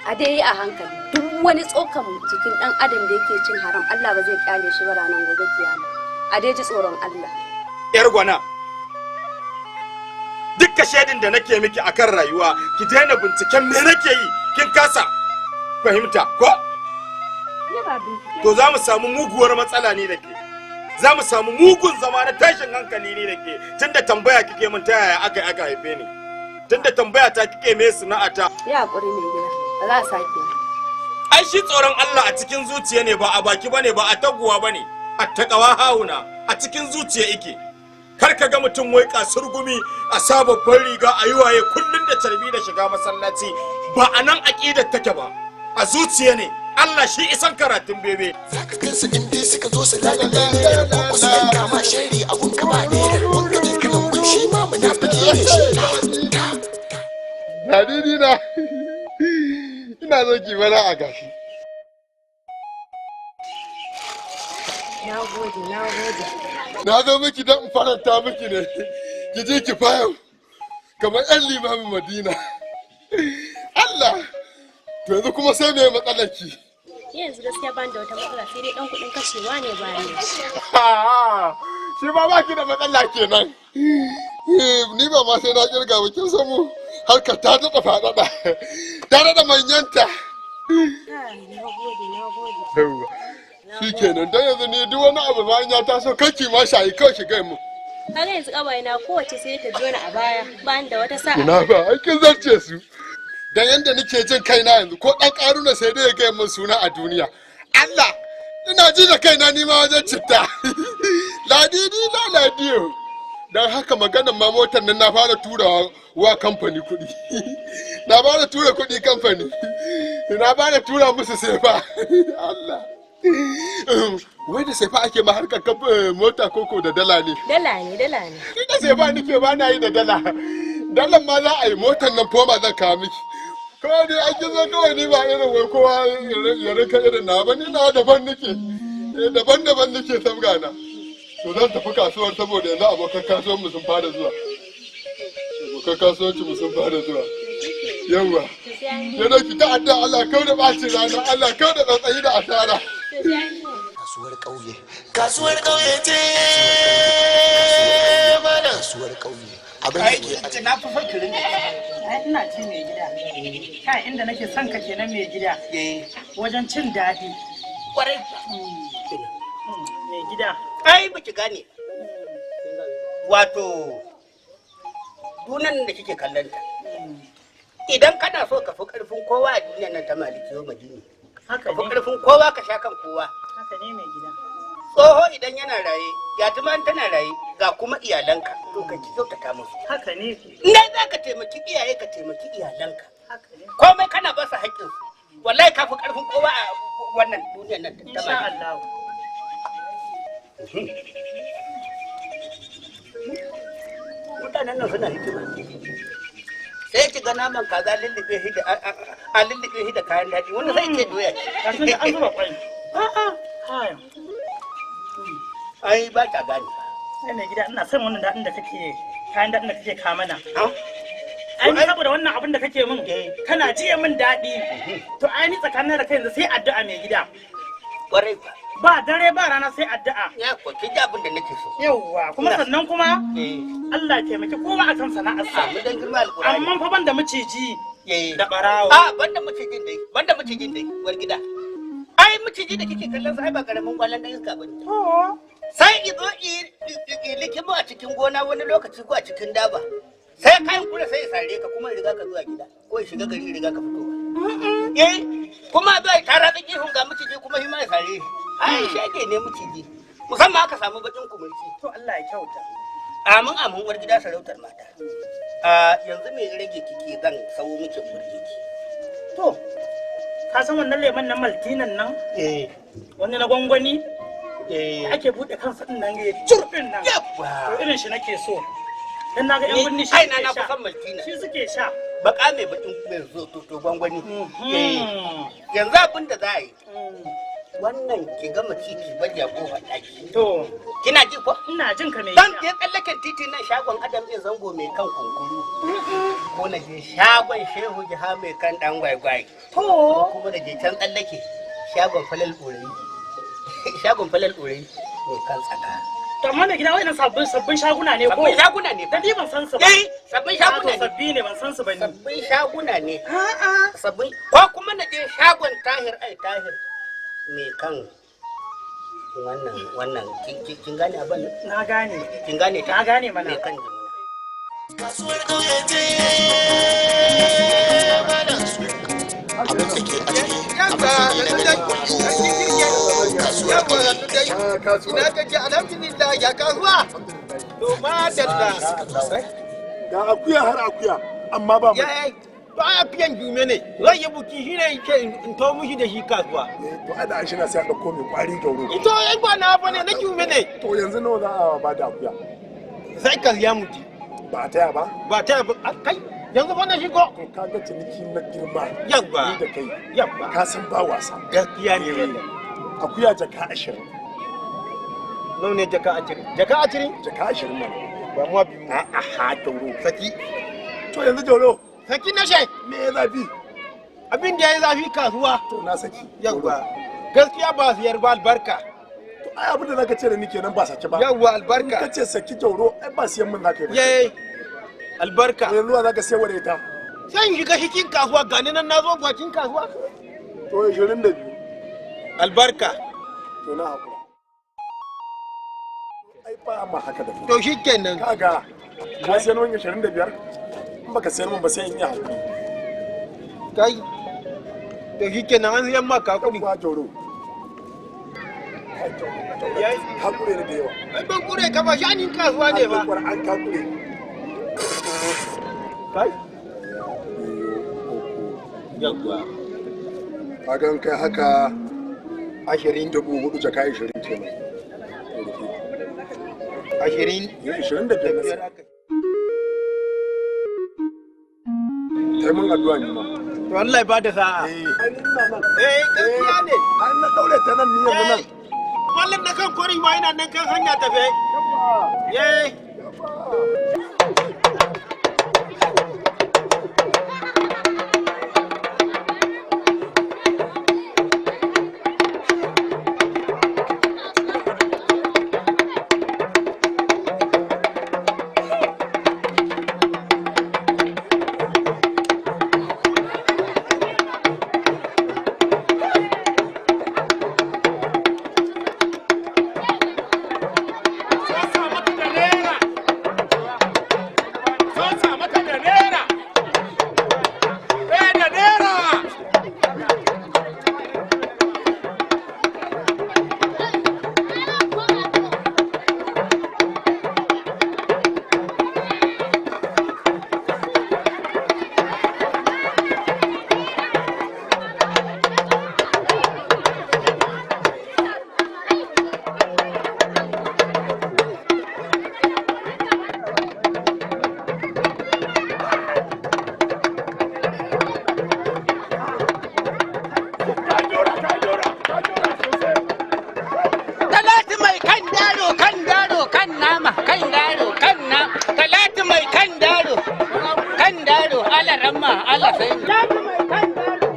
a dai yi a hankali. Duk wani tsokan jikin dan adam da yake cin haram, Allah ba zai kyale shi ba ranar gobe kiyama. A dai ji tsoron Allah. Yar gwana, dukka shaidin da nake miki akan rayuwa, ki daina binciken me nake yi, kin kasa fahimta ko? To za mu samu muguwar matsala ne da ke, za mu samu mugun zama na tashin hankali ne da ke, tunda tambaya kike min ta yaya aka haife ni, tunda tambaya ta kike me sana'ata. Ya hakuri mai gida, ba za a sake ba. Ai shi tsoron Allah a cikin zuciya ne, ba a baki bane, ba a taguwa bane. A takawa hauna a cikin zuciya ike. Kar ka ga mutum wai kasurgumi a sa babban riga, a yi waye kullun da carbi da shiga masallaci, ba a nan aƙidar take ba, a zuciya ne. Allah shi isan karatun bebe. Zaka gansu in dai suka zo su lalube ne, ko ku su yanka ma sharri abun ka ba ne. Wanga mai kalangun shi ma munafiki ne shi. Ta Ladidi na, ina zo ki mana a gashi. Na gode, na gode. Na zo miki don in faranta miki ne. Ki je ki fayo kamar yan limamin Madina. Allah! To yanzu kuma sai me matsalar ki? Ni yanzu gaskiya ban da wata matsala, sai dai dan kuɗin kashewa ne ba ni. Shi ma ba ki da matsala kenan. Ni ba ma sai na kirga ba, kin san mu harkar ta daɗa faɗaɗa. Ta daɗa manyanta. Na gode, na gode. Yawwa. Shi kenan, don yanzu ni duk wani abu ma in ya taso kanki ma shayi kawai ki gaya mu. Kaga yanzu ƙawaye na kowace sai ta jona a baya, ba ni da wata sa'a. Ina ba, ai kin zarce su. Dan yanda nake jin kaina yanzu, ko dan karuna sai dai ya gaya min suna a duniya. Allah, ina ji da kaina ni ma wajen citta. Ladidi na ladiyo. Dan haka maganan ma motar nan, na fara turawa wa kamfani kuɗi. Na fara tura kuɗi kamfani. Na fara tura musu sefa. Allah. Wai da sefa ake ma harkar mota koko da dala ne? Dala ne, dala ne. Ni da sefa nike, ba na yi da dala. Dalan ma za a yi motar nan foma zan kawo miki. Kawai dai an kizo kawai, ni ba irin wai kowa ya rinka irin na ba, ni na daban nake. Daban daban nake sabga na. To zan tafi kasuwar saboda yanzu abokan kasuwar mu sun fara zuwa. Abokan kasuwancin mu sun fara zuwa. Yawwa. Sai dai ki ta addu'a Allah kau da ɓacin rana, Allah kau da tsatsayi da asara. Kasuwar ƙauye. Kasuwar ƙauye ce mana. Kasuwar ƙauye. Abin da ke na fi son ki rinka. Ai ina ci mai gida. Kai, inda nake son ka kenan mai gida. Wajen cin daɗi. Kwarai. Mai gida. Ai baki gane. Wato dunan da kike kallon ta. Idan kana so ka fi karfin kowa a duniyar nan ta maliki yau madini. Haka Ka fi ne. karfin kowa, ka sha kan kowa. Haka ne mai gida. Tsoho idan yana raye, yatuma in tana raye, ga kuma iyalanka, to ka kyautata musu. Haka ne. In dai za ka taimaki iyaye, ka taimaki iyalanka. Haka ne. Komai kana ba su haƙƙinsu. Wallahi ka fi karfin kowa a wannan duniyar nan ta Insha maliki. Allah. Mutanen nan suna hikima. Sai ki ga naman kaza lullube shi da a lullube shi da kayan daɗi, wanda sai ce doya ce. Ga sun an zuba kwai. A'a. Kai. Ai ba ta gane. Ai mai gida, ina son wannan daɗin da kake, kayan daɗin da kake ka mana. Ai ni saboda wannan abin da kake min, kana jiya min daɗi. To ai ni tsakanin da kai yanzu sai addu'a mai gida. Kwarai ba. Ba dare ba rana sai addu'a. Ya ko kin ji abin da nake so. Yawwa, kuma sannan kuma Allah ya taimaki kowa akan sana'arsa. Amin dan girma Alƙur'ani. Amma fa ban da maciji da barawo. A banda macijin dai, banda macijin dai, war gida. Ai maciji da kike kallon sa ai ba karamin kwallon dan iska bane. Sai izo i likimo a cikin gona wani lokaci ko a cikin daba. Sai kayan kura sai ya sare ka kuma ya riga ka zuwa gida ko ya shiga gari ya riga ka fitowa. Eh, kuma zai tara da ihun ga maciji kuma shi ma ya sare shi. Ai shege ne maciji. Musamman aka samu bakin kumurci. To Allah ya kyauta. Amin amin, uwar gida sarautar mata. A yanzu me rage kike zan sawo miki burge ki? To, ka san wannan lemon na maltinan nan? Eh. Wani na gwangwani? Eh. Da ake buɗe kansa din nan ya curfin nan. To irin shi nake so. Dan naga yan birni shi Ai na suke na sha. fi son maltina. Shi suke sha. Baka mai bakin mai zo to gwangwani. Eh. Yanzu abin da za a yi. Wannan ki gama ci ki bari a kofar ɗaki. To. Kina ji ko? Ina jin ka mai Dan gida. je tsallaken titi nan shagon Adam zai zango mai kan kunkuru. Ko na je shagon Shehu Jiha mai kan dan gwaigwai. To. Ko kuma na je can tsallake shagon Falal Ɗorayi. Shagon Falal Ɗorayi mai kan tsaka. To amma mai gida wa'annan sabbin shaguna ne ko? Sabbin shaguna ne. Dan ni ban san su ba. Eh, sabbin shaguna To ne. sabbi ne ban san su ba ni. Sabbin shaguna ne. A'a. Sabbin ko kuma na je shagon Tahir ai Tahir mai kan wannan kin gane abin nan? Na gane. Kin gane ta? Na gane mana. Mai kan Kasuwar ƙauye ce malam su. Abin da ke a ciki, abin da ke na gani. Kasuwar ƙauye. Ina kake alhamdulillah ya kasuwa. To madalla. Ga akuya har akuya amma ba mu. To ai akuyan jume ne. Zai yi buki shi ne yake in to mushi da shi kasuwa. To ai da an shina sai a ɗauko mai kwari gauro. Ito ai ba na bane na jume ne. To yanzu nawa za a ba da akuya? Sai ka siya mu ji. Ba a taya ba? Ba taya ba kai yanzu fa na shigo. To ka ga ciniki na girma. Yawwa. Ni da kai. Yawwa. Ka san ba wasa. Gaskiya ne wannan. Akuya jaka 20. Nawa ne jaka 20? Jaka 20? Jaka 20 mana. Ba mu biyu. A'a Jauro. Saki. To yanzu Jauro. Saki na shai. Me ya zafi? Abin da ya yi zafi kasuwa. To na saki. Yawwa. Gaskiya ba siyar ba albarka. To ai abin da zaka ce da ni kenan ba saki ba. Yawwa albarka. In ka ce saki Jauro ai ba siyan mun zaka yi ba. Ye. Albarka. Yanzu wa zaka sayar da ita? Sai in shiga cikin kasuwa gani nan na zo bakin kasuwa. To 22. Albarka. To na hakura. Ai ba ma haka da kai. To shi kenan. Kaga ka sayar mun 25? In baka sayar mun ba sai in yi hakuri. Kai. To shi kenan an siyan maka hakuri. Yawwa Jauro. Ka kure ni da yawa. Ai ban kure ka ba shanin kasuwa ne ba. An ka kure. Kai. Yawwa. Kaga in kai haka 20,000 jaka 20 kenan. 20. Yau 25 na saya. Kai mun addu'a ni ma. To Allah ya bada sa'a. Eh, gaskiya ne. An na daure ta nan ni yanzu nan. Wallan na kan kori ma ina nan kan hanya tafe. Ye. Talatu mai kan daro kan daro kan nama kan daro kan na Talatu mai kan daro kan daro ala ramma ala sai Talatu mai kan daro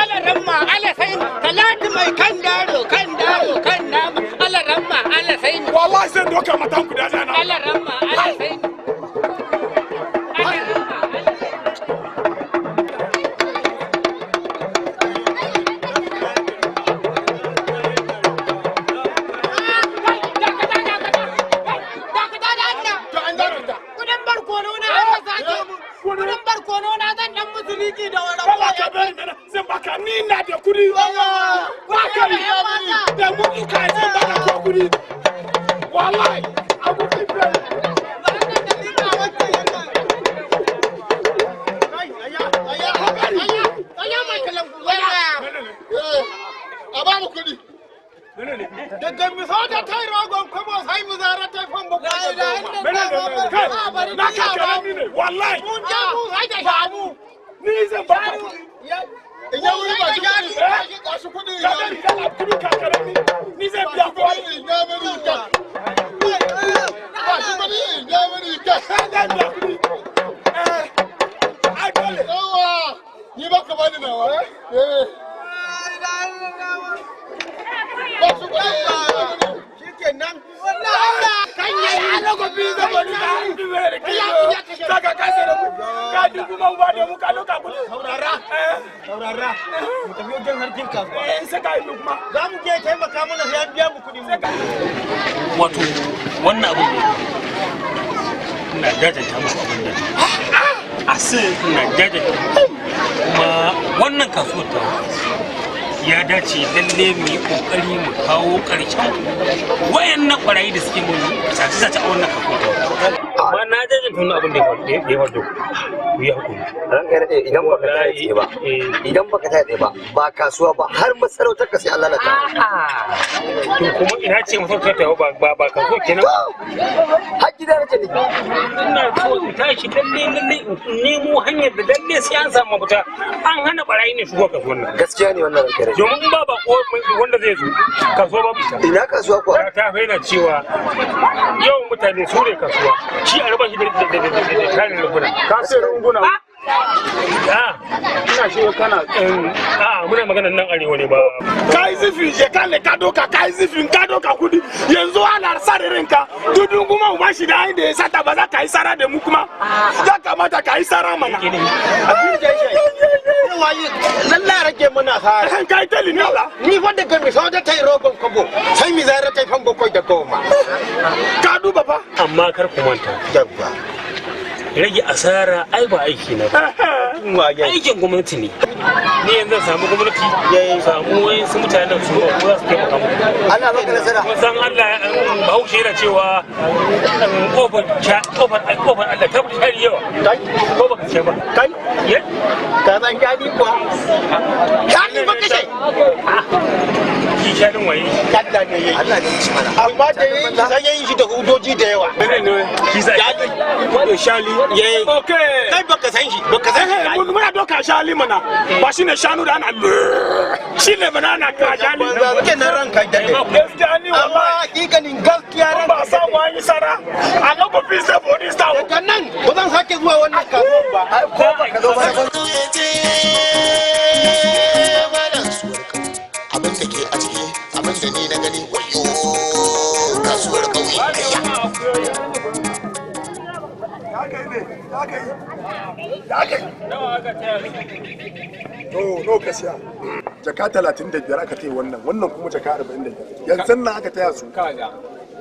ala ramma ala sai Talatu mai kan daro kan daro kan nama ala ramma ala sai Wallahi sai doka matan ku da zana. Ala ramma ala sai Kudin barkono na aka sace mu. Kudin barkono na zan dan musu liki da wani. Kala ka bari mana zan baka ni na da kudi. Ba ka yi da mu ka zan baka ko kudi. Wallahi abu ki bari. A ba mu kuɗi. Daga miso da ta yi rogon kwabo sai mu zara ta fan bakwai da goma. Na ka karami ne wallahi. Mun je mu sai da shanu. Ni zan baka kudi. In ya wuri ba shi kudi, ba shi kudi. Ka bari dala kudi ka karami. Ni zan biya kudi. In ya wuri ka. Ba shi kudi in ya wuri ka. Zan biya kudi. Eh. Ai dole. Yawa. Ni ba ka bani nawa. Eh. Ba shi kudi in ya wuri. Shikenan. Kan yi alogo bi zabo ni ka bi were ki. Saka ka se da mu. Ka dubu ma uba da mu ka loka kudi. Saurara. Saurara. Mu tafi wajen harkin kasuwa. Eh sai ka yi kuma. Za mu je taimaka mana sai an biya mu kuɗi mu. Wato wannan abin da ina jajanta muku abin da asin ina jajanta kuma wannan kasuwar ta ya dace lalle mu yi kokari mu kawo ƙarshen wayannan ƙwarayi da suke mun sace-sace a wannan kasuwar ta amma na jajanta wannan abin da ya faru ku yi hakuri. Ranka ya daɗe, idan baka taya tsaye ba, idan baka taya tsaye ba, ba kasuwa ba har masarautar ka sai Allah lalata. To kuma ina ce masarautar ta ba kasuwa kenan. Har gida nake ne. Ina so in tashi lalle lalle in nemo hanyar da lalle sai an samu mafita, an hana barayi ne shigo kasuwar nan. Gaskiya ne wannan, ranka ya daɗe. Domin ba bako wanda zai zo kasuwa babu ita. Ina kasuwa kuwa? Ta faina cewa yawan mutane su ne kasuwa, shi a raba shi da tarin runguna. Ka sai runguna. Ina shi kana a muna magana nan arewa ne ba. Ka yi zifin je ka ne ka doka, ka yi zifin ka doka kudi, yanzu ana saririn ka dudun kuma uba shi da da ya sata ba za ka yi sara da mu kuma ya kamata ka yi sara mana. Lalla rage mana asara. Kai tali ne Allah. Ni fa daga mi sau da ta yi rogon kobo sai mi zara ta yi fan bakwai da goma. Ka duba fa. Amma kar ku manta. Yabba. Rage asara ai ba aiki na ba. Aikin gwamnati ne. Ni yanzu samu gwamnati, samu wayansu mutanen su ba za su taimaka mu. Allah baka nasara. Kun san Allah, Bahaushe yana cewa kofar kofar kofar Allah ta fi shari yawa. Ko baka ce ba. Kai. Ka san gani kuwa. Gani ba kashe. Shi shanin waye. Allah ne yayi. Allah ne ya ci mana. Amma da yayi sai yayi shi da hudoji da yawa. Shi sa. Shali. Shali. Yayi. Okay. Kai baka san shi, baka san shi. Muna doka shali mana. Ba shi ne shanu da ana shi ne mana ana ka shali. Kenan ranka dade. Gaskiya ni Amma wallahi. hakikanin gaskiya ranka. Ba samu an yi sara. A no go fit sell for this town. Daga nan ba zan sake zuwa wannan kasuwar ba. Ko ba ka zo ba. Abin da ke a ciki, abin da ni na gani, wayo kasuwar ƙauye kayya. To, nawa ka siya? Jaka 35 aka taya wannan, wannan kuma jaka 45. Yanzu nan aka taya su. Kaga,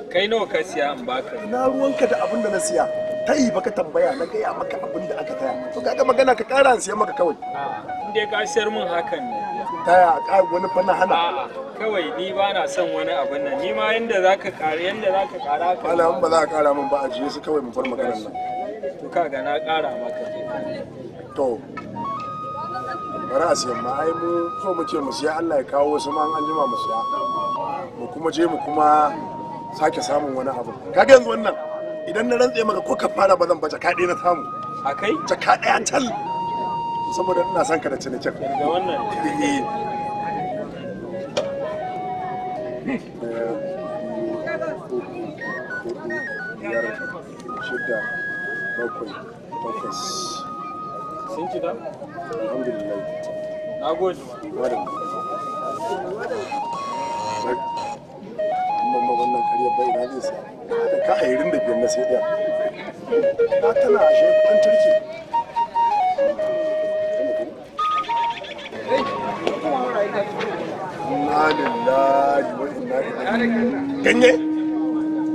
kai nawa ka siya in baka? Ina ruwanka da abin da na siya? Tayi baka tambaya na gaya maka abin da aka taya. To kaga magana ka kara in siya maka kawai. In dai ka siyar min hakan ne. Taya a ƙara wani fanna hana. A'a, kawai ni ba na son wani abin nan. Ni ma yanda zaka ƙara, yanda zaka ƙara haka. Malam ba za a ƙara min ba, ajiye su kawai mu bar maganar nan. To kaga na ƙara maka je. To, bari a siyan ma, ai mu so muke mu siya, Allah ya kawo wasu ma an jima mu siya. Mu kuma je mu kuma sake samun wani abu. Kaga yanzu wannan idan na rantse maka ko ka fara ba zan ba, jaka ɗaya na samu. A kai? Jaka ɗaya tal. Saboda ina son ka da cinikin. Daga wannan. Eh. Ɗaya, biyu, uku, huɗu, biyar, shida, bakwai, takwas. Sun cika? Alhamdulillah. Na gode. Madam. Amma ma wannan karyar bai na zai siya. Da ka 25 na sai ɗaya. Na tana ashe kuɗin turki. Inna lillahi wa inna ilaihi. Ganye?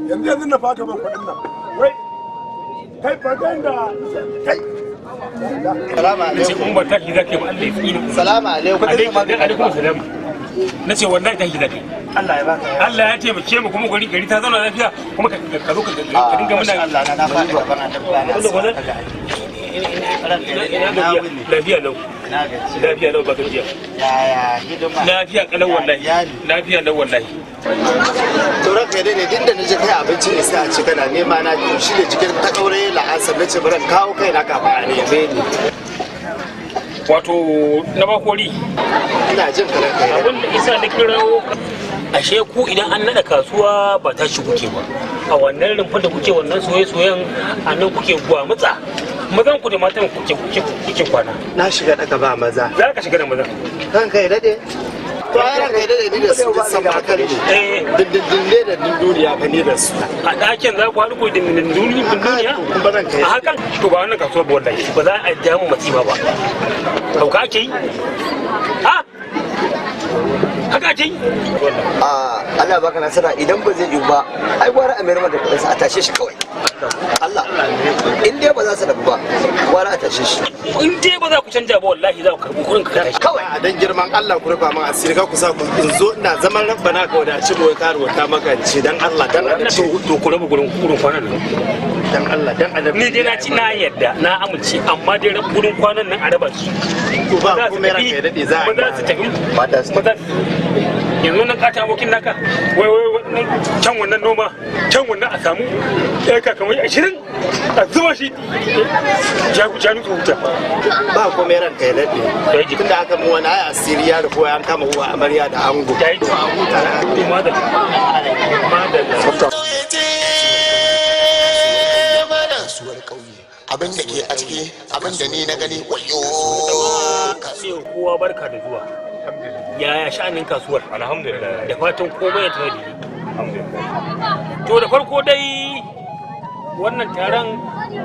Yanzu yanzu na faka ban kuɗin nan. Wai kai ba da kai. Salamu Nace in ba tashi zaka yi ba Allah ya tsine. Salamu alaikum. Alaikum salam. Nace wallahi tashi zaka yi. Allah ya baka. Allah ya taimake mu kuma gari gari ta zauna lafiya kuma ka zo ka dinga muna Allah na faɗi gaban annabi ba na Lafiya lau. Lafiya lau ba gajiya. Yaya hidima? Lafiya kalau wallahi. Lafiya lau wallahi. To ranka dai ne din da naje kai abinci ne sai a ci kana nema na shi ne jikin ta kaure la'asar nace bari in kawo kai na kafin a neme ni. Wato na bakori. Ina jin ka ranka. Abin da isa na kirawo ashe ku idan an nada kasuwa ba tashi kuke ba. A wannan rumfar da kuke wannan soye-soyen a nan kuke gwamutsa. Mazan ku da matan kuke kuke kuke kwana. Na shiga daga ba maza. Za ka shiga da maza. Ranka ya dade. To ai ranka ya dade ni da su duk san matan ne. Dindindin da dinduniya fa ni da su. A ɗakin za ku haɗu ku dindindin duniya? A hakan to ba wannan kasuwar ba wallahi ba za a ja mu masifa ba. Hauka ake yi? Ha? Haka ake yi? A Allah baka nasara, idan ba zai yiwu ba ai gwara a mayar da kuɗinsa a tashe shi kawai. Allah, in dai ba za su rabu ba gwara a tashe shi. In dai ba za ku canja ba wallahi za ku karɓi kuɗin ka tashi. Kawai. A dan girman Allah ku rufa min asiri, ka ku sa ku in zo ina zaman rabbana ka wadaci mu karuwa ta makance, dan Allah dan Allah. To ku raba gurin gurin kwanan nan. Dan Allah dan Allah. Ni dai na ci na yadda na amince, amma dai raba gurin kwanan nan a raba su. To ba komai ranka ya dade, za a Ba za su tafi. Mata su tafi. Yanzu nan kata abokin naka wai wai wannan can wannan noma can wannan a samu ɗaya kamar 20 a zuba shi janu su huta. Ba komai ranka ya dade. Tunda aka mu wani ai asiri ya rufu an kama uwa amarya da ango. Kasuwar ƙauye, abin da ke a ciki, abin da ni na gani, wayo. Kowa barka da zuwa. Yaya sha'anin kasuwar? Alhamdulillah. Da fatan komai ya tafi daidai. Alhamdulillah. To da farko dai wannan taron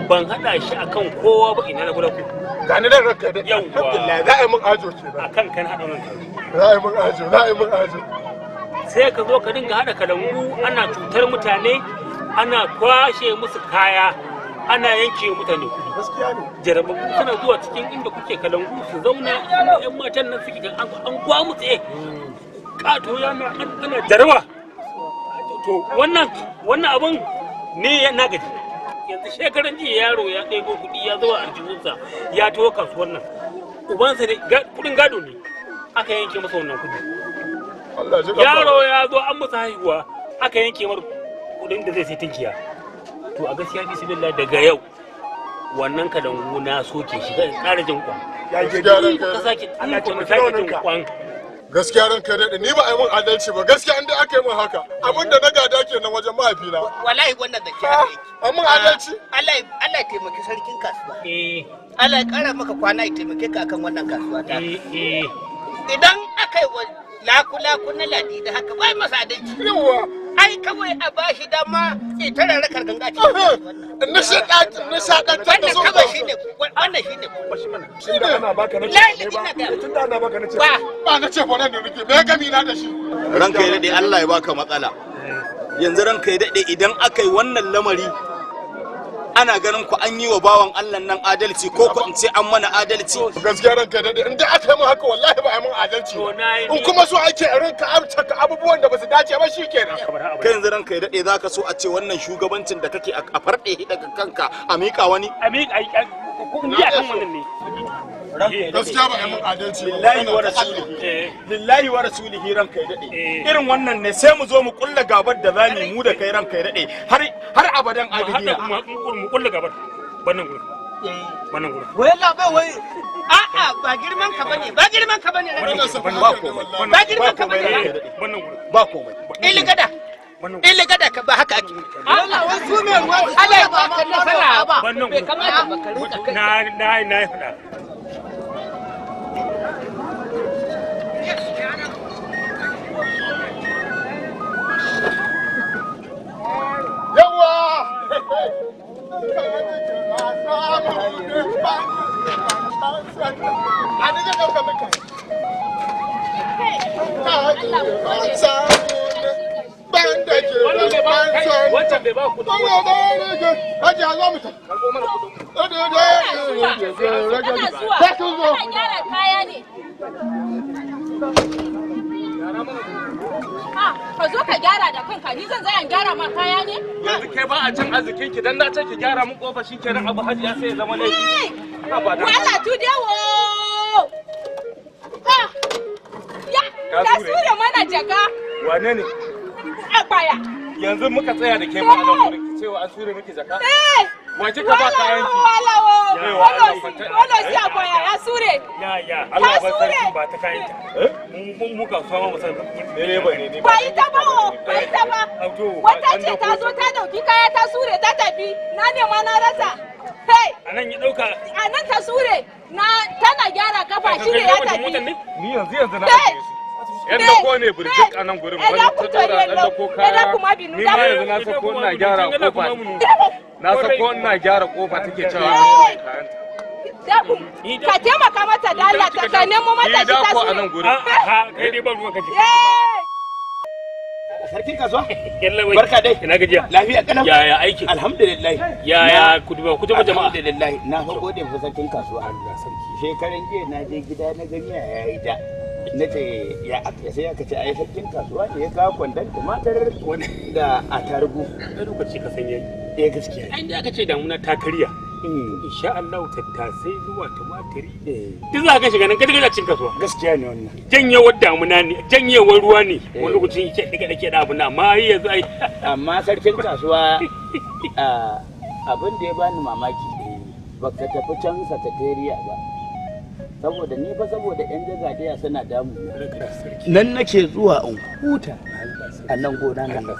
ban hada shi akan kowa ba, ina na guda ku. Gani nan ranka dai. Yawwa. Alhamdulillah, za a yi mun ajo kenan. Akan kan hada wannan taro. Za a yi mun ajo, za a yi mun ajo. Sai ka zo ka dinga hada kalangu ana cutar mutane, ana kwashe musu kaya, ana yanke mutane kuɗi. Gaskiya ne. Jarababu suna zuwa cikin inda kuke kalangu su zauna, inda yan matan nan suke an gwamutse. Kato yana ana jaraba. To wannan wannan abun ne na gaji. Yanzu shekaran jiya yaro ya ɗebo kuɗi ya zuwa aljihunsa ya taho kasuwar nan. Ubansa ne kuɗin gado ne aka yanke masa wannan kuɗi. Yaro ya zo an masa haihuwa aka yanke mar kuɗin da zai sai tinkiya. To a gaskiya bismillah daga yau wannan kalangu na soke shi ga ƙara jin kwan. Ka sake ka sake jin kwan. Gaskiya ranka daɗe, ni ba a yi mun adalci ba gaskiya, inda aka yi mun haka abin da na gada kenan wajen mahaifina. Wallahi wannan da ke haka yake. An mun adalci? Allah Allah ya taimaki sarkin kasuwa. Allah ya kara maka kwana ya taimake ka akan wannan kasuwa ta. Idan aka yi wa laku-laku na ladi da haka bai masa adalci. Yawwa. Ai kawai a bashi dama ita rarrakar ganga ce. Nishaɗantar da Wannan su. kawai shine, wannan shine. Shi ne ana baka na ce ba. Tunda ana baka na ce ba. Ba na ce fa nan da nake me gami na da shi. Ranka ya daɗe, Allah ya baka matsala. Yanzu ranka ya daɗe, idan aka yi wannan lamari ana ganin ku an yi wa bawan Allah nan adalci ko ku in ce an mana adalci? Gaskiya ranka ya daɗe, in dai aka yi mun haka wallahi ba a yi mun adalci ba. In kuma so ake a rinka amtaka abubuwan da ba su dace ba shikenan. Kai yanzu ranka ya daɗe, zaka so a ce wannan shugabancin da kake a farɗe shi daga kanka a miƙa wani? A miƙa in ji akan wannan ne. Gaskiya ba a yi mun adalci ba. Lillahi wa rasulihi, lillahi wa rasulihi, ranka ya daɗe, irin wannan ne sai mu zo mu kulla gabar da zamu yi mu da kai ranka ya daɗe har abadan abidina. Mu kulla gabar wannan gurin. Wannan gurin. Wai labai wai a'a ba girman ka bane, ba girman ka bane. Ba komai. Ba girman ka bane. Wannan gurin. Ba komai. Iligada. Iligada ka ba haka ake. Allah wai su mai ruwa su Allah ya baka nasara. Wannan Bai kamata ba ka rinka kai. Na na faɗa. Yawa! Wancan bai ba ku. Kana zuwa. Kana gyara kaya ne. Ah, ka zo ka gyara da kanka, ni zan tsaya in gyara ma kaya ne? Yanzu ke ba a cin arzikin ki, dan na ce ki gyara mun kofa shikenan abu hajiya sai ya zama laifi. Haba dan Wala tu dewo. Ha! Ya, Ka ka sure. sure mana jaka. Wane ne? A baya. Yanzu muka tsaya da ke ba a nan gurin ki cewa an sure miki jaka. Eh! Wace ka ba kayan ki? Wala wo. Wala si akwaya ya sure. Ya ya Allah ba sarki ba ta kayan ta. Mu kasuwa ma mu san direba ne ni. Ba ita ba o, ba ita ba. Wata ce ta zo ta dauki kaya ta sure ta tafi. Na nema na rasa. Hey. Anan ya dauka. Anan ta sure. Na tana gyara kafa shi ne ya tafi. Ni yanzu yanzu na ajiye su. Yan dako ne birjik a nan gurin wani ta dora dan dako kaya. Ni ma yanzu na sako ina gyara kofa. Na sako ina gyara kofa take cewa kayan ta. Ka taimaka mata da Allah ta nemo mata shi ta sure. A nan gurin. Ha kai dai ban ruwan kake. Sarkin kasuwa? Barka dai. Ina gajiya. Lafiya kalau. Yaya aiki? Alhamdulillah. Yaya kuduba kutuba jama'a. Alhamdulillah. Na fa gode fa sarkin kasuwa. Allah sarki. Shekaran jiya na je gida na gani ya yi da. Na ce ya aka sai aka ce ai sarkin kasuwa ne ya kawo kwandon tumatir da atarugu. Da lokaci ka san yayi. Eh gaskiya. Ai da aka ce damuna ta karya. Insha Allah tattasai zuwa tumatiri. Duk za ka shiga nan kada cin kasuwa. Gaskiya ne wannan. Janyewar damuna ne, janyewar ruwa ne. Wani lokacin yake dika dake da abu na amma yanzu ai. Amma sarkin kasuwa abin da ya bani mamaki baka tafi can sakatariya ba. Saboda ni fa saboda yan jagadiya suna damu. Nan nake zuwa in huta a nan gona na.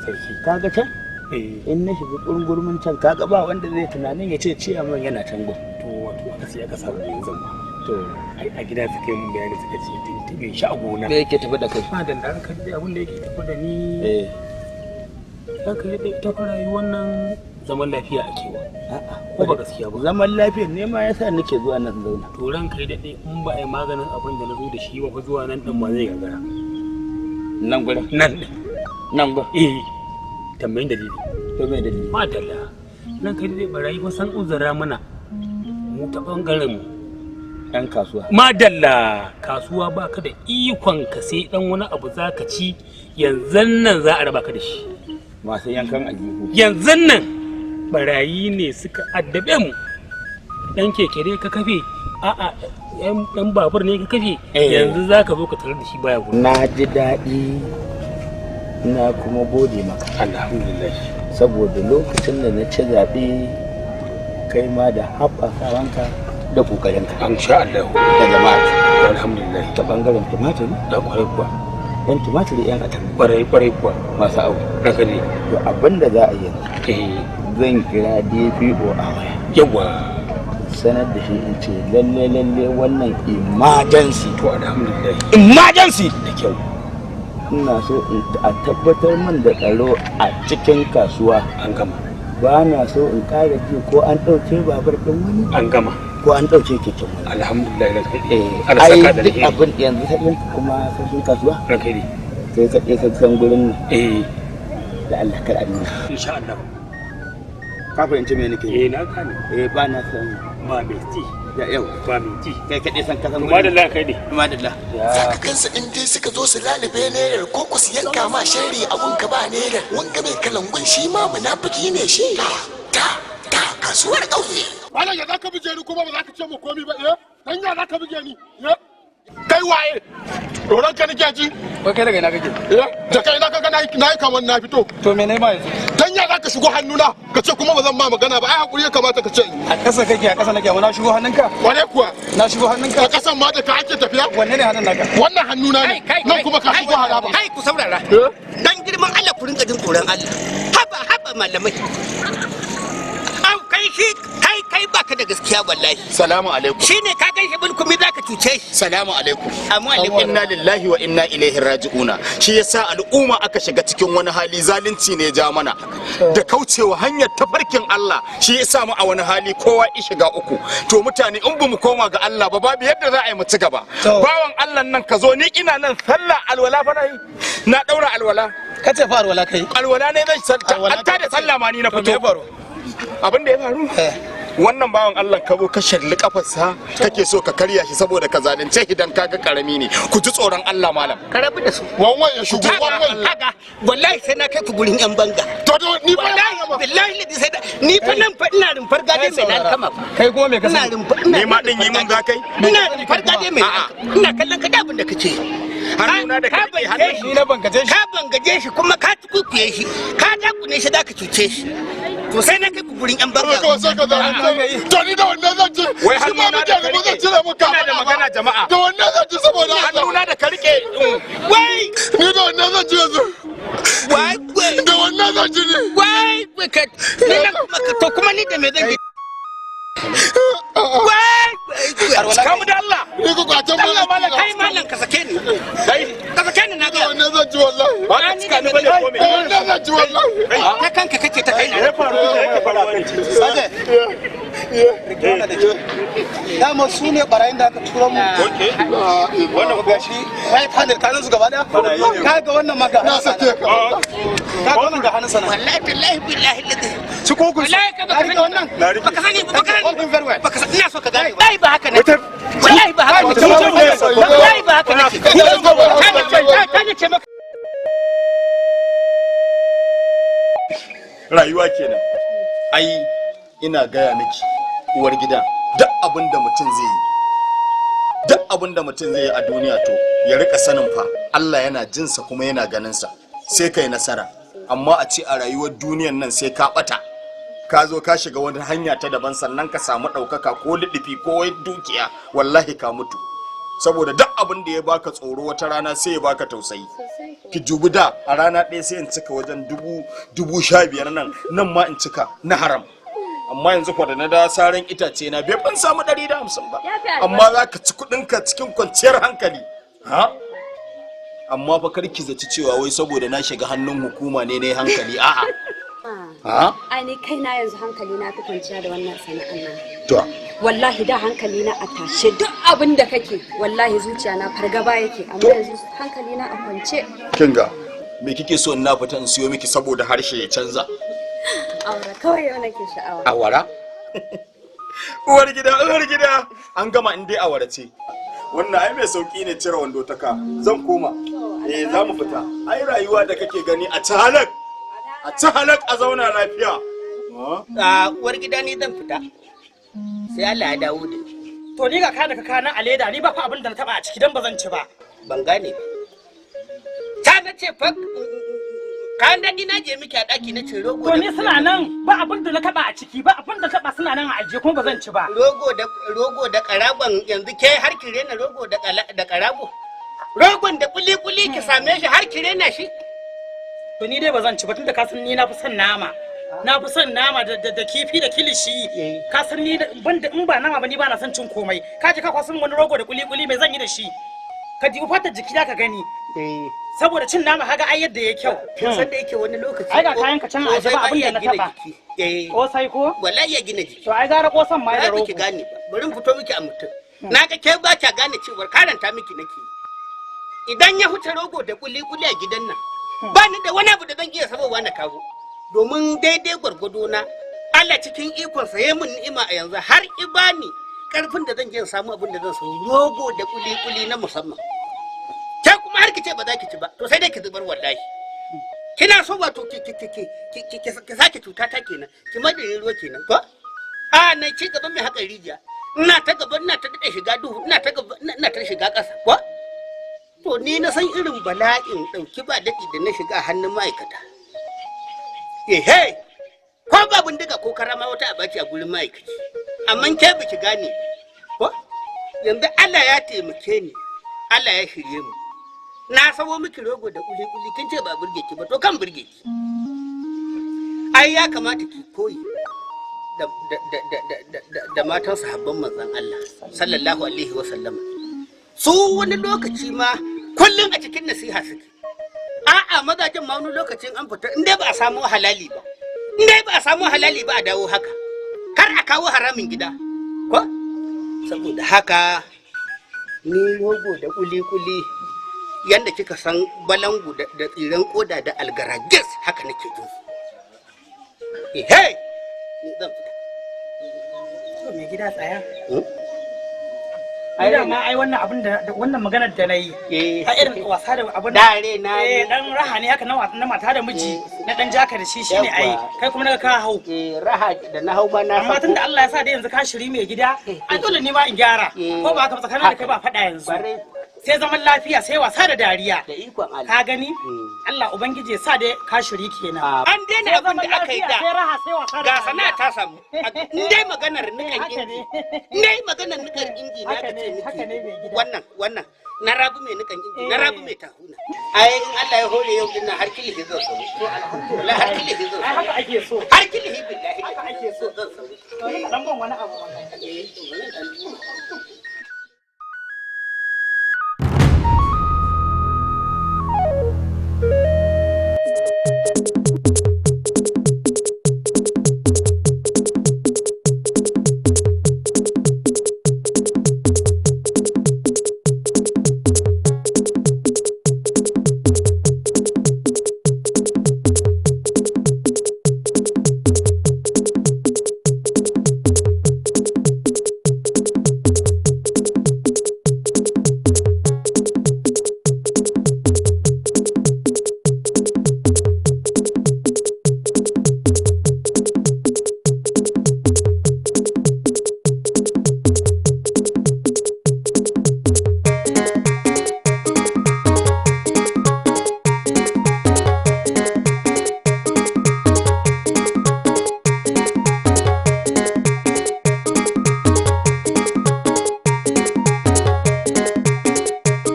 Kaga can? In na shiga gurgurmin can kaga ba wanda zai tunanin ya ce ciyaman yana can gun. To wato aka sai aka samu yanzu ma. To ai a gida suka yi mun bayani suka ce tuntube shi a gona. Me yake tafi da kai? Ma da dan kan dai abin da yake tafi da ni. Zaka yi ita fa rayuwar nan zaman lafiya ake wa. A'a ko ba gaskiya ba. Zaman lafiya ne ma yasa nake zuwa nan zauna. To ran kai daɗe in ba a yi maganin abin da na zo da shi ba fa zuwa nan din ma zai gagara. Nan gurin? Nan din. Nan gurin? Eh. Tambayin dalili. To me dalili? Madalla. Nan kai dai barayi fa san uzura mana mu ta bangaren mu. Ɗan kasuwa. Madalla kasuwa baka da ikon ka sai dan wani abu zaka ci yanzu nan za a raba ka da shi. Masu yankan aljihu. Yanzu nan barayi ne suka addabe mu. Dan keke ne ka kafe, a'a dan babur ne ka kafe, yanzu zaka zo ka tarar da shi baya gurin. Na ji daɗi na kuma gode maka. Alhamdulillah. Saboda lokacin da na ci zaɓe kai ma da haɓakawanka da ƙoƙarinka. Insha Allah. Da jama'a. Alhamdulillah. Ta ɓangaren tumatir? Da ƙwarai kuwa. Yan tumatir yan atam. Ƙwarai ƙwarai kuwa. Masu abu. Haka ne. To abin da za a yi zan kira DPO a waya. Yawwa. Sanar da shi in ce lalle lalle wannan emergency. To alhamdulillah. Emergency. Da kyau. Ina so a tabbatar min da tsaro a cikin kasuwa. An gama. Ba na so in ƙara ji ko an ɗauke babur ɗin wani. An gama. Ko an ɗauke keken wani. Alhamdulillah. Ai duk abin yanzu sai kuma sarkin kasuwa. Ranka ne. Sai ka je ka san gurin nan. Eh. Da Allah kar a nuna. Insha Allah. Ka fahimci me nake? Eh na gane. Eh ba na san ba mai ci. Ya yau ba mai ci. Kai kaɗai san kasan gurin. Madalla kai ne. Madalla. Zaka gansu in dai suka zo su lalube ne ko ku su yanka ma sharri abun ka ba ne wanga mai kalangun shi ma munafiki ne shi. Ta ta kasuwar ƙauye. Malam ya zaka buge ni kuma ba za ka ce mu komi ba eh? Dan ya zaka buge ni? Eh? Kai waye? Doron ka nake ji? Wai kai daga ina kake? Eh? Da kai na kaga nayi nayi kamar na fito. To me ne ma yanzu? Dan ya zaka shigo hannuna ka ce kuma ba zan ma magana ba ai hakuri ya kamata ka ce. A ƙasa kake a ƙasa nake amma na shigo hannunka? Wane kuwa? Na shigo hannunka? A ƙasan ma da ka ake tafiya? Wanne ne hannun naka? Wannan hannuna ne. Nan kuma ka shigo haraba. Kai ku saurara. Dan girman Allah ku rinka jin tsoron Allah. Haba haba malamai. Au kai shi kai kai baka da gaskiya wallahi. Salamu alaikum. Shine ka gaishe bulkumi zaka cuce shi. Salamu alaikum. Amma alaikum. Inna lillahi wa inna ilaihi raji'una. Shi yasa al'umma aka shiga cikin wani hali zalunci ne ja mana. Da kaucewa hanyar tafarkin Allah shi yasa mu a wani hali kowa ya shiga uku. To mutane in bamu koma ga Allah ba babu yadda za a yi mu ci gaba. Bawan Allah nan ka zo ni ina nan sallah alwala fa nayi. Na daura alwala. Ka ce fa alwala kai. Alwala ne zan an tada sallah ma ni na fito. Abin da ya faru? Wannan bawan Allah ka zo ka shalli kafarsa kake so ka karya shi saboda ka zalunce shi dan kaga karami ne. Ku ji tsoron Allah malam. Ka rabu da su. Wanwan ya shigo wanwan. Kaga wallahi sai na kai ku gurin yan banga. To to ni ba wallahi billahi ladi sai ni fa nan fa ina rumfar gade mai nan kama fa. Kai kuma me ka sani? Ina rumfar Ni ma din yi mun za kai? Ina rumfar gade mai ina kallon ka da abin da kace. Hannuna da ka kai ni na bangaje shi. Ka bangaje shi kuma ka tukukuye shi. Ka dakune shi zaka cuce shi. To sai na kai ku gurin yan banga. Kawai sai ka zalunce. To ni da wannan zan ci. Wai Shi ma hannuna muke da da ka zan rike. cire muka. Ina da magana jama'a. Da wannan zan ci saboda Allah. Hannuna da ka rike. Wai! Ni da wannan zan ci yanzu. Wai wai. Da wannan zan ci ne. Wai wai ka ni na to kuma ni da me zan ji? Wai! Kamu da Allah. Ni ku kwacen Allah malam kai malam ka sake ni. Kai ka sake ni na ga. Da wannan zan ci wallahi. Ba ka cika ni bane ko me? Da wannan zan ci wallahi. Ta kanka kake ta kai na. Ya faru ya faru kan titi. Saje. Rike wannan da kyau. Dama su ne barayin da aka tura mu. Wannan Ga shi right handed kanin su gaba daya. Ka ga wannan ma ga Na sake ka. Ka ga wannan ga hannun sana. Wallahi billahi billahi ladi. Ci kokun. Wallahi ka Ka baka rike sani wannan. baka sani ba baka sani. Hold him very well. Baka sani ina so ka gane. Wallahi ba haka nake. Wallahi ba haka nake. Wallahi ba haka nake. Ta ce maka Rayuwa kenan. Ai ina gaya miki uwar gida duk abin da mutum zai yi duk abin da mutum zai yi a duniya to ya rika sanin fa Allah yana jinsa kuma yana ganinsa sai kai nasara amma a ce a rayuwar duniyan nan sai ka bata ka zo ka shiga wani hanya ta daban sannan ka samu ɗaukaka ko liɗifi ko wai dukiya wallahi ka mutu saboda duk abin da ya baka tsoro wata rana sai ya baka tausayi ki jubi da a rana ɗaya sai in cika wajen 15,000 nan nan ma in cika na haram amma yanzu kwa da na da saran itace na bai ban samu 150 ba Ya fi albarka. amma za ka ci kuɗinka cikin kwanciyar hankali ha amma fa kar ki zaci cewa wai saboda na shiga hannun hukuma ne na yi hankali a'a ha Ai ni kaina yanzu hankali na fi kwanciya da wannan sana'an nan. To Wallahi da hankali na a tashe duk abin da kake wallahi zuciya na fargaba yake amma yanzu hankali na a kwance. kinga me kike so in na fita in siyo miki saboda harshe ya canza Aure kawai yau nake sha'awa. Awara? Uwar gida, uwar gida. An gama in dai awara ce. Wannan ai mai sauki ne cire wando ta ka. Zan koma. Eh za mu fita. Ai rayuwa da kake gani a ci halak. A ci halak a zauna lafiya. A uwar gida ni zan fita. Sai Allah ya dawo da ni. To ni ga ka da ka kana a leda ni ba fa abin da na taba a ciki dan ba zan ci ba. Ban gane ba. Ta na ce fa kayan daɗi na je miki a ɗaki na ce rogo To ni suna nan ba abin da na taba a ciki ba abin da taba suna nan a ajiye kuma ba zan ci ba. Rogo da karagon yanzu ke har ki rena rogo da karago. Rogon da kuli kuli ki same shi har ki rena shi. To ni dai ba zan ci ba tunda ka san ni na fi son nama. Na fi son nama da kifi da kilishi. Ka san ni ban da in ba nama ba ni ba na son cin komai. Ka ji ka kwasan wani rogo da kuli kuli mai zan yi da shi. Ka jibi fatar jiki ka gani. Saboda cin nama kaga ai yadda ya kyau. Kin san da yake wani lokaci. Ai ga kayan ka can a aje ba abin da na taba. Kosai ko? Wallahi ya gina jiki. To ai gara kosan ma da rogo. Ba ki gane ba. Bari in fito miki a mutum. Na ga ke ba kya gane cewar karanta miki nake. Idan ya huce rogo da kuli kuli a gidan nan. Ba ni da wani abu da zan iya sabowa na kawo. Domin daidai gwargwado na Allah cikin ikonsa ya mun ni'ima a yanzu har ibani karfin da zan je in samu abin da zan sayo rogo da kuli kuli na musamman. Ke kuma har ki ce ba za ki ci ba to sai dai ki zubar wallahi. Kina so wato ki ki ki ki ki ki sake cuta ta kenan ki madare ruwa kenan ko? A na ci gaban mai haƙa rijiya. Ina ta gaba ina ta daɗa shiga duhu ina ta gaba ina ta shiga ƙasa ko? To ni na san irin bala'in ɗauki ba daɗi da na shiga hannun ma'aikata. Ehe, ko ba bindiga ko karama wata abaci a gurin ma'aikaci. Amma ke biki gane ko? Yanzu Allah ya taimake ni, Allah ya shirye mu. Na sawo miki rogo da kuli-kuli kin ce ba burge ki ba to kan burge ki. Ai ya kamata ki koyi da matan sahabban manzon Allah sallallahu alaihi wa sallama. Su wani lokaci ma kullum a cikin nasiha suke. A'a mazajen ma wani lokacin an fita in dai ba a samu halali ba. In dai ba a samu halali ba a dawo haka. Kar a kawo haramin gida. Ko? Saboda haka ni rogo da kuli-kuli yanda kika san balangu da tsiren koda da algaragis haka nake jin su. Ehe! Ni zan fita. To mai gida tsaya. Ai da ma ai wannan abin da wannan maganar da nayi. A irin wasa da abin dare na eh dan raha ne haka na mata da miji na dan jaka da shi shine ai kai kuma naga ka hau. Eh raha da na hau ba na Amma tunda Allah ya sa da yanzu ka shiri mai gida ai dole ne ma in gyara. Ko ba haka ba tsakanin da kai ba faɗa yanzu. Sai zaman lafiya, sai wasa da dariya. Da ikon Allah. Ka gani? Allah ubangiji ya sa dai ka shiri kenan. An daina abin da aka yi da. Sai raha, sai wasa da Ga dariya. sana'a ta samu. In dai maganar nikan inji. In dai maganar nikan inji na ka ce miki. Wannan wannan na rabu mai nikan inji, na rabu mai tahuna. Ai in Allah ya hore yau din nan har kilihi zan samu. To alhamdulillah har kilihi zan samu. Ai haka ake so. Har kilihi billahi. Haka ake so. Zan samu. Dan ban wani abu wannan. Eh, to bari dan duba.